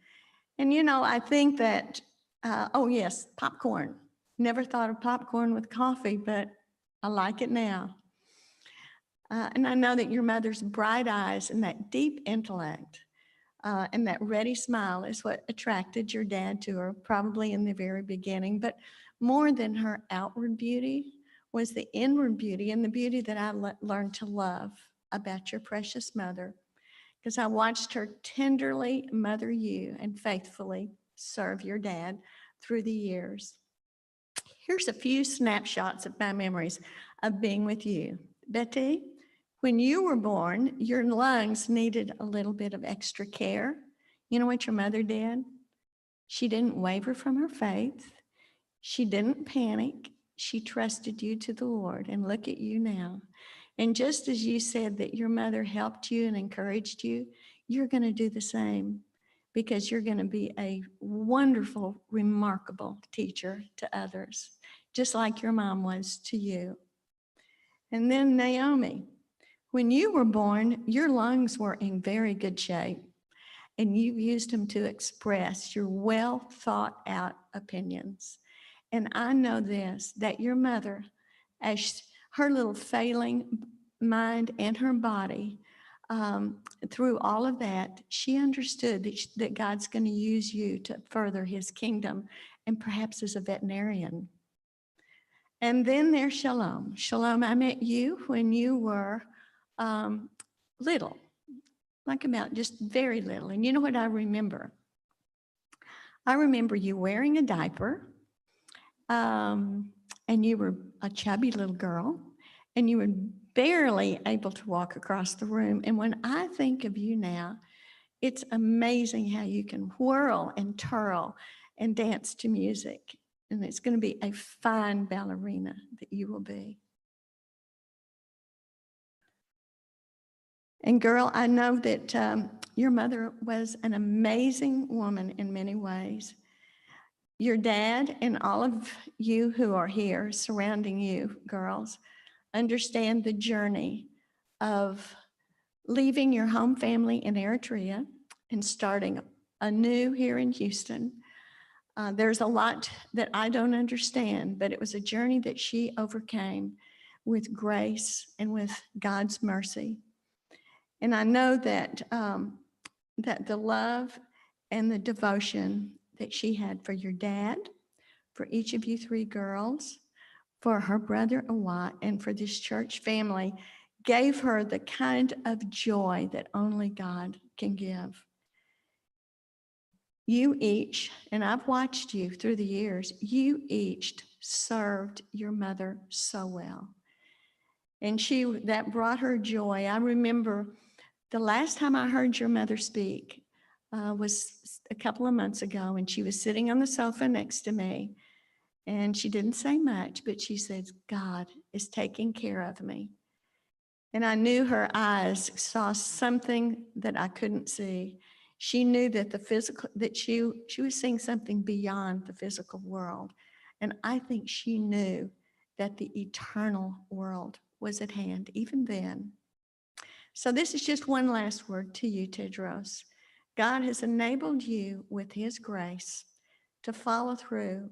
And you know, I think that, uh, oh yes, popcorn. Never thought of popcorn with coffee, but I like it now. Uh, and I know that your mother's bright eyes and that deep intellect uh, and that ready smile is what attracted your dad to her, probably in the very beginning. But more than her outward beauty was the inward beauty and the beauty that I le- learned to love about your precious mother, because I watched her tenderly mother you and faithfully serve your dad through the years. Here's a few snapshots of my memories of being with you. Betty, when you were born, your lungs needed a little bit of extra care. You know what your mother did? She didn't waver from her faith. She didn't panic. She trusted you to the Lord. And look at you now. And just as you said that your mother helped you and encouraged you, you're going to do the same, because you're going to be a wonderful, remarkable teacher to others, just like your mom was to you. And then Naomi, when you were born, your lungs were in very good shape, and you used them to express your well thought out opinions. And I know this, that your mother, as sh- her little failing mind and her body, um, through all of that, she understood that, sh- that God's going to use you to further his kingdom, and perhaps as a veterinarian. And then there's Shalom. Shalom, I met you when you were um, little, like about just very little. And you know what I remember? I remember you wearing a diaper, um, and you were a chubby little girl, and you were barely able to walk across the room. And when I think of you now, it's amazing how you can whirl and twirl and dance to music. And it's going to be a fine ballerina that you will be. And girl, I know that um, your mother was an amazing woman in many ways. Your dad and all of you who are here surrounding you, girls, understand the journey of leaving your home family in Eritrea and starting anew here in Houston. Uh, there's a lot that I don't understand, but it was a journey that she overcame with grace and with God's mercy. And I know that um, that the love and the devotion that she had for your dad, for each of you three girls, for her brother Awat, and for this church family gave her the kind of joy that only God can give. You each, and I've watched you through the years, you each served your mother so well. And she, that brought her joy. I remember the last time I heard your mother speak, uh, was a couple of months ago, and she was sitting on the sofa next to me, and she didn't say much, but she said, "God is taking care of me." And I knew her eyes saw something that I couldn't see. She knew that the physical, that she, she was seeing something beyond the physical world. And I think she knew that the eternal world was at hand, even then. So this is just one last word to you, Tedros. God has enabled you with his grace to follow through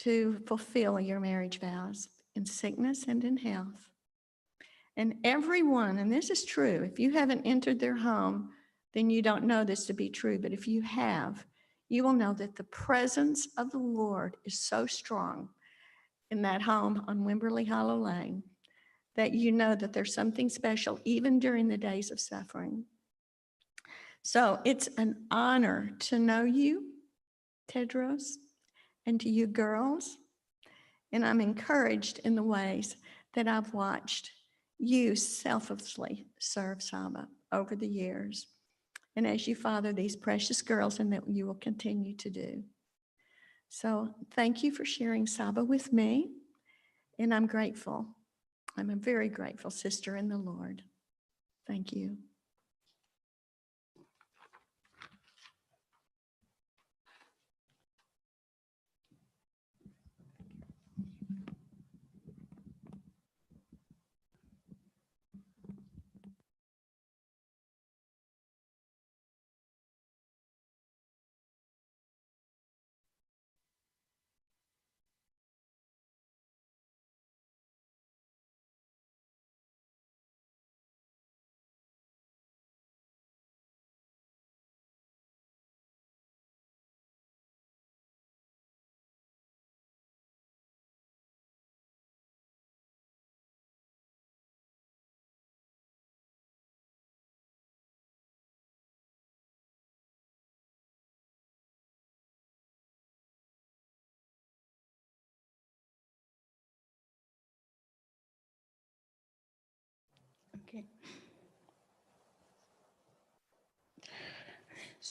to fulfill your marriage vows in sickness and in health. And everyone, and this is true, if you haven't entered their home, then you don't know this to be true. But if you have, you will know that the presence of the Lord is so strong in that home on Wimberley Hollow Lane that you know that there's something special, even during the days of suffering. So it's an honor to know you, Tedros, and to you girls. And I'm encouraged in the ways that I've watched you selflessly serve Saba over the years. And as you father these precious girls, and that you will continue to do. So thank you for sharing Saba with me. And I'm grateful. I'm a very grateful sister in the Lord. Thank you.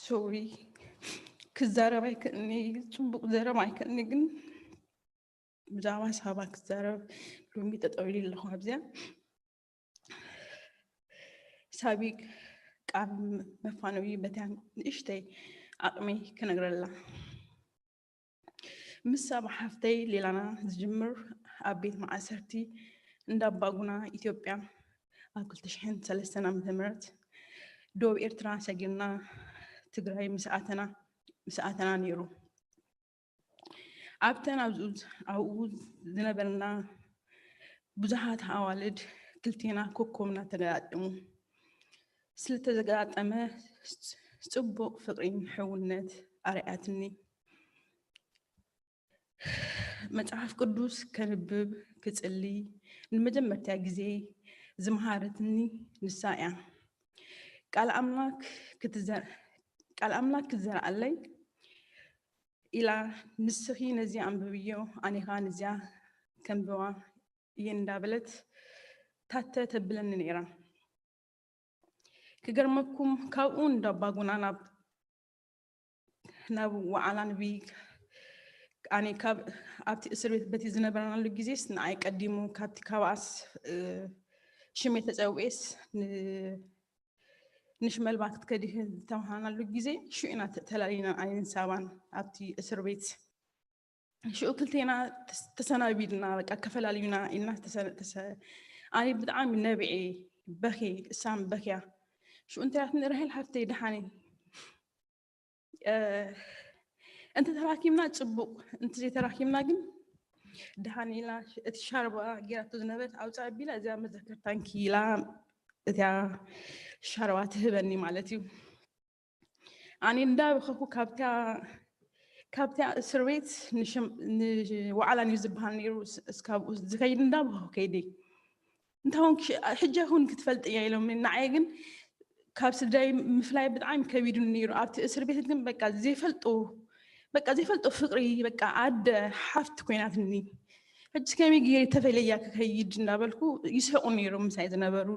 ሶሪ፣ ክዛረብ ኣይክእልኒ፣ ፅቡቅ ዘረብ ኣይክእልኒ፣ ግን ብዛዕባ ሳባ ክዛረብ ሎሚ ጠጠው ኢለ ኣለኹ ኣብዚኣ። ሳቢ ቃል መፋነዊ በታ ንእሽተይ ዓቕመይ ክነግረላ። ምስ ሳባ ሓፍተይ ሌላና ዝጅምር ኣብ ቤት ማእሰርቲ እንዳ ኣባጉና ኢትዮጵያ ኣብ ክልተ ሽሕን ሰለስተን ዓመተ ምህረት ዶብ ኤርትራ ሰጊርና ትግራይ ምስ ኣተና ምስ ኣተና ነይሩ። ኣብተን ኣብኡ ዝነበርና ብዙሓት ኣዋልድ ክልቴና ኮኮብና ተገጣጢሙ ስለተዘጋጠመ ጽቡቕ ፍቕሪን ሕውነት ኣርኣያትኒ። መጽሓፍ ቅዱስ ከንብብ ክጽሊ ንመጀመርታ ግዜ ዝመሃረትኒ ንሳ እያ። ቃል ኣምላክ ክትዘር ቃል ኣምላክ ክትዘርኣለይ ኢላ ንስኺ ነዚኣ ኣንብብዮ ኣኔኻ ነዚኣ ከንብባ እየ እንዳበለት ታተ ተብለኒ ነይራ። ክገርመኩም ካብኡ እንዳባጉና ናብ ናብ ወዓላ ንቢ ኣነ ካብ ኣብቲ እስር ቤት በቲ ዝነበርናሉ ግዜስ ንዓይ ቀዲሙ ካብቲ ካባኣስ ሽመይ ተፀውኤስ ንሽመልባ ክትከዲ ዝተምሃናሉ ግዜ ሽኡ ኢና ተላሊና ኣየን ሳባን ኣብቲ እስር ቤት ሽኡ ክልቴና ተሰናቢድና በቃ ከፈላልዩና ኢልና ኣነ ብጣዕሚ ነብዔ በኺ እሳም በኪያ ሽኡ እንታይ ኣትኒ ራሄል ሓፍተይ ደሓኒ እንተተራኪብና ፅቡቅ እንተዘይተራኪብና ግን ደሓን ኢላ እቲ ሻርባ ጌራቶ ዝነበረት ኣውፃ ኣቢላ እዚኣ መዘከርታንኪ ኢላ እቲያ ሻርባ ትህበኒ ማለት እዩ ኣነ እንዳበኸኩ ካብታ ካብታ እስር ቤት ንወዕላን እዩ ዝበሃል ነይሩ እስካብኡ ዝኸይድ እንዳበኸኩ ከይደ እንታይ ኾንኪ ሕጂ ኹን ክትፈልጥ እያ ኢሎም ንዓየ ግን ካብ ስድራይ ምፍላይ ብጣዕሚ ከቢዱ ነይሩ ኣብቲ እስር ቤት ግን በቃ ዘይፈልጡ በቃ ዘይፈልጡ ፍቅሪ በቃ ኣደ ሓፍቲ ኮይናትኒ ሕጂ ከመይ ገይረ ተፈለያ ክከይድ እንዳበልኩ ይስሕቁ ነይሮም ምሳይ ዝነበሩ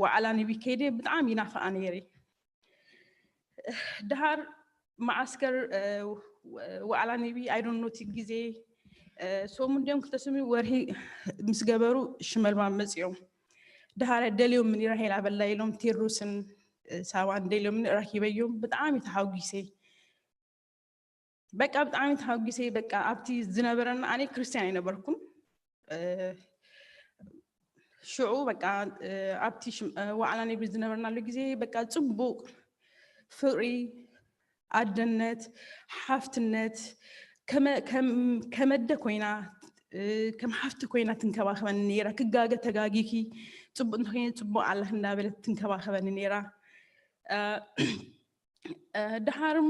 ዋዕላ ንቢ ከይደ ብጣዕሚ ይናፍቃ ነይረ ድሃር መዓስከር ዋዕላ ኒቢ ኣይዶኖቲ ግዜ ሰሙን ድዮም ክልተ ሰሙን ወርሂ ምስ ገበሩ ሽመልባ መፅኦም። ድሃር ደልዮምኒ ራሄል ኣበላ ኢሎም ቴድሮስን ሳባን ደልዮምኒ ረኪበዮም። ብጣዕሚ ተሓጒሰ። በቃ ብጣዕሚ ተሓጒሰ። በቃ ኣብቲ ዝነበረና፣ ኣነ ክርስትያን ኣይነበርኩን። ሽዑ በቃ ኣብቲ ዋዕላ ኒቢ ዝነበርናሉ ግዜ በቃ ፅቡቅ ፍቅሪ፣ ኣደነት፣ ሓፍትነት፣ ከመደ ኮይና ከም ሓፍቲ ኮይና ትንከባኸበኒ ነይራ። ክጋገ ተጋጊኪ ፅቡቅ እንተኮይነ ፅቡቅ ኣለክ እንዳበለት ትንከባኸበኒ ነይራ። ድሃርም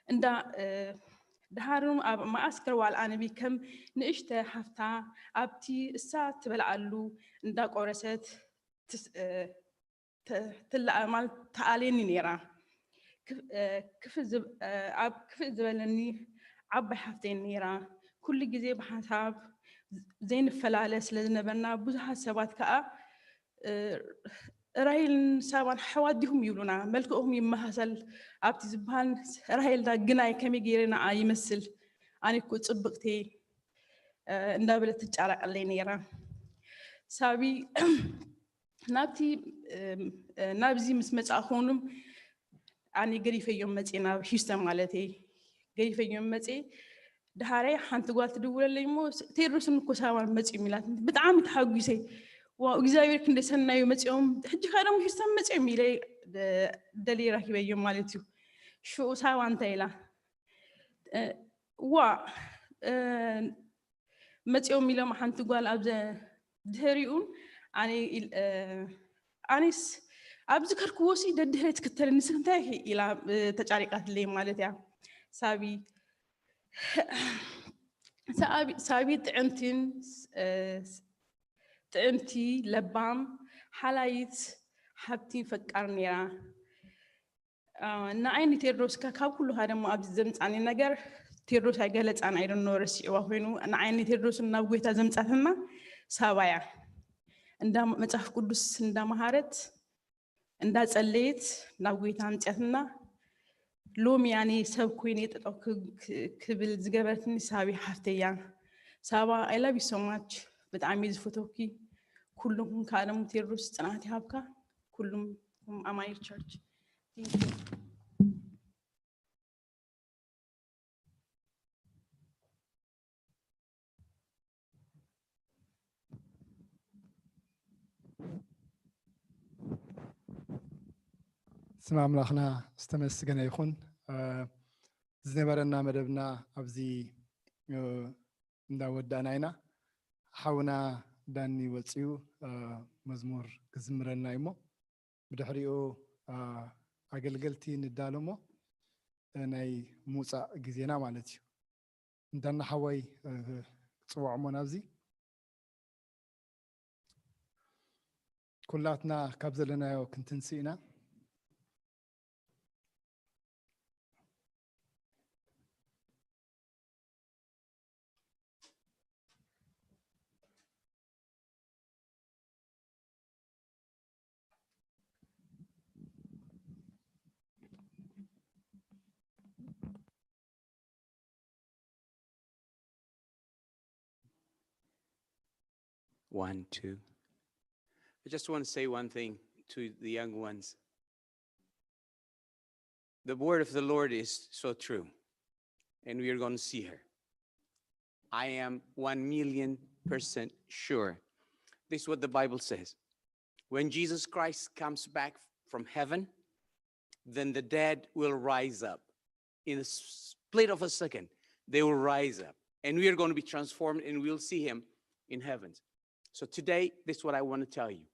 እንዳ ድሃርም ኣብ መዓስከር ዋል ኣነቢ ከም ንእሽተ ሓፍታ ኣብቲ እሳ ትበልዓሉ እንዳቆረሰት ትላኣ ማለት ተኣልየኒ ነይራ። ኣብ ክፍእ ዝበለኒ ዓባይ ሓፍተይ ነይራ። ኩሉ ግዜ ብሓሳብ ዘይንፈላለ ስለ ዝነበርና ብዙሓት ሰባት ከዓ ራሄልን ሳባን ኣሕዋት ዲኹም ይብሉና፣ መልክዕኹም ይመሳሰል ኣብቲ ዝበሃል። ራሄል ዳ ግናይ ከመይ ገይረ ንዓ ይመስል፣ ኣነ እኮ ፅብቅቲ እንዳበለት ትጫረቀለይ ነይራ። ሳቢ ናብቲ ናብዚ ምስ መፃእኹ ኣነ ገዲፈዮም መፅየ፣ ናብ ሂውስተን ማለት እየ። ገዲፈዮም መፅየ። ድሃረይ ሓንቲ ጓል ትድውለለይ እሞ ቴድሮስን እኮ ሳባን መፅዮም ኢላትኒ። ብጣዕሚ ተሓጒሰ። ዋው እግዚኣብሔር ክንደይ ሰናዩ መፅኦም፣ ሕጂ ከ ደሞ ሂውስተን መፅዮም ኢለ ደልየ ረኪበዮም ማለት እዩ። ሽዑ ሳባ እንታይ ኢላ? ዋ መፅኦም ኢሎም ሓንቲ ጓል ኣብ ድሕሪኡን ኣነ ኣነስ ኣብዚ ከርክዎ ሲ ደድህረ ትክተል ንስክ እንታይ ኢላ ተጫሪቃትለይ ማለት እያ። ሳቢ ሳቢ ጥዕምቲን ጥዕምቲ ለባም ሓላይት ሓብቲ ፈቃር ነይራ። ንዓይ ንቴድሮስ ካብ ኩሉ ካደሞ ኣብዚ ዘምፃኒ ነገር ቴድሮስ ኣይገለፃን ኣይደኖ ረሲዕዋ ኮይኑ ንዓይ ንቴድሮስ ናብ ጎይታ ዘምፃትና ሳባያ እንዳ መፅሓፍ ቅዱስ እንዳመሃረት እንዳፀለየት ናብ ጎይታ ኣምፅያትና። ሎሚ ኣነ ሰብ ኮይነ ጠጠው ክብል ዝገበረትኒ ሳቢ ሓፍተያ። ሳባ I love you so much። ብጣዕሚ ዝፈተውኪ። ኩሉም ካደሞ ቴድሮስ ፅንዓት ይሃብካ። ኩሉም ኣማኒር ቸርች። ስም ኣምላኽና ዝተመስገነ ይኹን። ዝነበረና መደብና ኣብዚ እንዳወዳእና ኢና። ሓውና ዳኒ ወፂኡ መዝሙር ክዝምረልና እዩ እሞ ብድሕሪኡ ኣገልገልቲ ንዳሎ እሞ ናይ ምውፃእ ግዜና ማለት እዩ። እንዳና ሓወይ ክፅውዖ እሞ ናብዚ ኩላትና ካብ ዘለናዮ ክንትንስእ ኢና። One, two. I just want to say one thing to the young ones. The word of the Lord is so true, and we are going to see her. I am one million percent sure. This is what the Bible says. When Jesus Christ comes back from heaven, then the dead will rise up. In a split of a second, they will rise up. And we are going to be transformed and we'll see him in heavens. So today, this is what I want to tell you.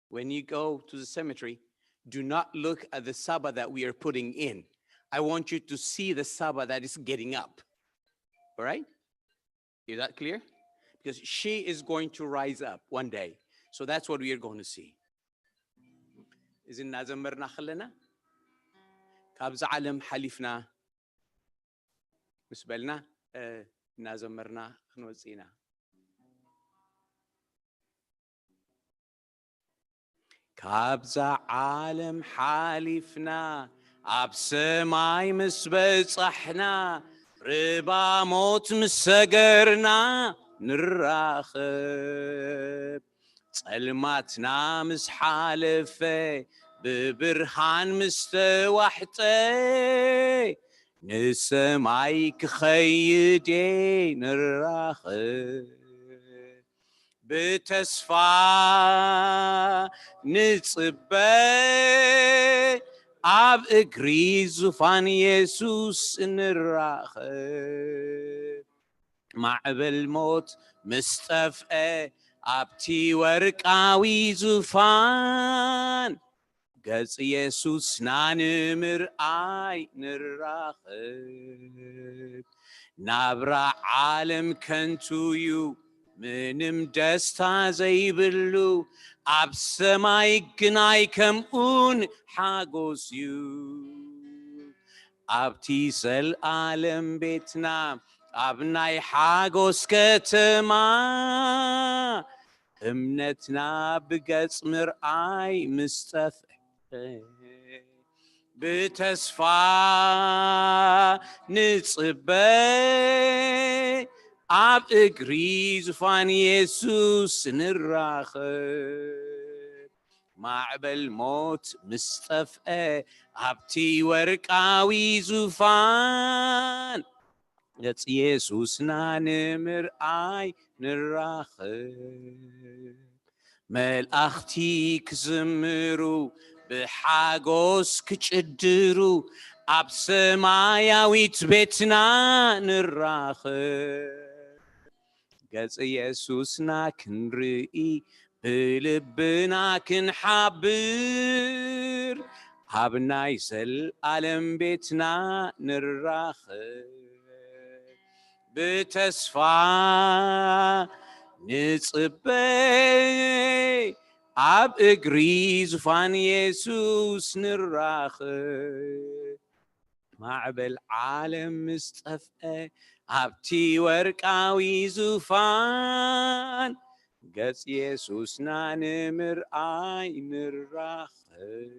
When you go to the cemetery, do not look at the Saba that we are putting in. I want you to see the Saba that is getting up. All right? Is that clear? Because she is going to rise up one day. So that's what we are going to see. እዚ እናዘመርና ከለና ካብዚ ዓለም ሓሊፍና ምስ በልና እናዘመርና ክንወፅእ ኢና። ካብዛ ዓለም ሓሊፍና ኣብ ሰማይ ምስ በጻሕና፣ ርባ ሞት ምስ ሰገርና ንራኸብ። ጸልማትና ምስ ሓለፈ፣ ብብርሃን ምስ ተዋሕጠ፣ ንሰማይ ክኸይድ እየ ንራኸብ። ብተስፋ ንጽበ፣ ኣብ እግሪ ዙፋን የሱስ ንራኸብ። ማዕበል ሞት ምስ ጠፍአ፣ ኣብቲ ወርቃዊ ዙፋን ገጽ የሱስና ንምርኣይ ንራኸብ። ናብራ ዓለም ከንቱ እዩ፣ ምንም ደስታ ዘይብሉ፣ ኣብ ሰማይ ግናይ ከምኡን ሓጎስ እዩ። ኣብቲ ዘልኣለም ቤትና፣ ኣብ ናይ ሓጎስ ከተማ፣ እምነትና ብገጽ ምርኣይ ምስ ጠፍአ፣ ብተስፋ ንጽበ፣ ኣብ እግሪ ዙፋን የሱስ ንራኸብ። ማዕበል ሞት ምስ ጠፍአ፣ ኣብቲ ወርቃዊ ዙፋን ገጽ የሱስና ንምርኣይ ንራኸብ። መላእኽቲ ክዝምሩ፣ ብሓጎስ ክጭድሩ፣ ኣብ ሰማያዊት ቤትና ንራኸብ። ገጽ የሱስና ክንርኢ፣ ብልብና ክንሓብር፣ ኣብ ናይ ዘልኣለም ቤትና ንራኸብ። ብተስፋ ንጽበ፣ ኣብ እግሪ ዙፋን የሱስ ንራኸብ። ማዕበል ዓለም ምስ ጠፍአ፣ ኣብቲ ወርቃዊ ዙፋን ገጽ የሱስና ንምርኣይ ንራኸብ።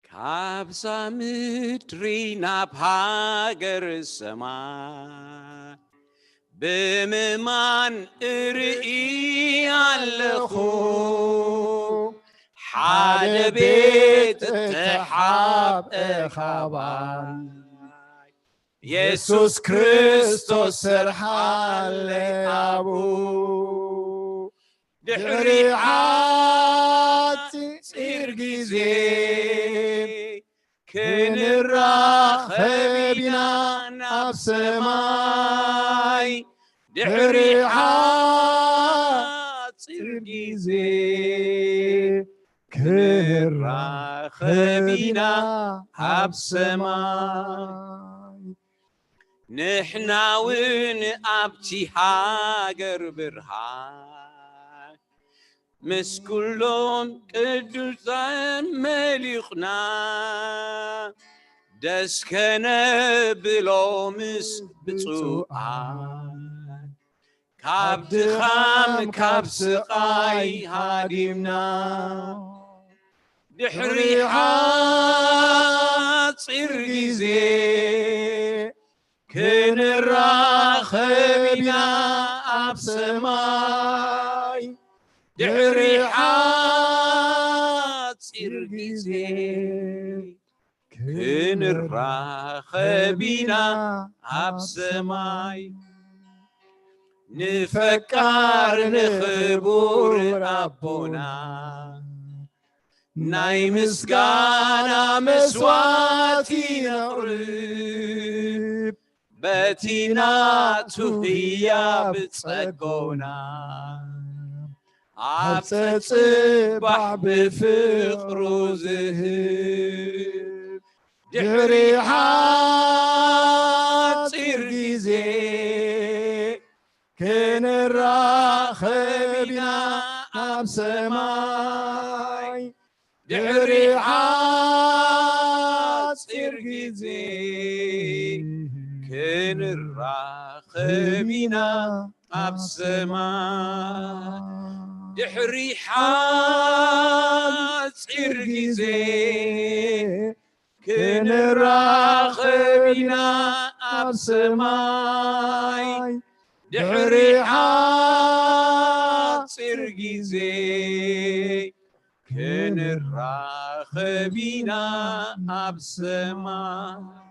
ካብዛ ምድሪ ናብ ሃገር ሰማይ ብምማን እርኢ ኣለኹ፣ ሓደ ቤት እተሓብአ ካባይ። የሱስ ክርስቶስ ሰርሓለ ኣብኡ። ድሕሪ ሓጺር ግዜ ክንራኸብ ኢና ናብ ሰማይ። ድሕሪ ሓጺር ግዜ ክንራኸብ ኢና ኣብ ሰማይ። ንሕና እውን ኣብቲ ሃገር ብርሃን ምስ ኩሎም ቅዱሳን መሊቕና፣ ደስ ከነብሎምስ ብፁዓን፣ ካብ ድኻም ካብ ስቓይ ሃዲምና። ድሕሪ ሓጺር ግዜ ክንራኸብ ኢና ኣብ ሰማይ። ድሕሪ ሓጺር ግዜ ክንራኸብ ኢና ኣብ ሰማይ። ንፈቃር ንኽቡር ኣቦና ናይ ምስጋና መስዋዕቲ ነቕርብ። በቲ ናቱ ህያብ ጸጎና ኣብ ጸጽባሕ ብፍቕሩ ዝህብ። ድሕሪ ሓጺር ግዜ ክንራኸብ ኢና ኣብ ሰማይ። ድሕሪ ሓጺር ግዜ ክንራኸብ ኢና ኣብ ሰማይ ድሕሪ ሓጺር ግዜ ክንራኸብ ኢና ኣብ ሰማይ ድሕሪ ሓጺር ግዜ ክንራኸብ ኢና ኣብ ሰማይ።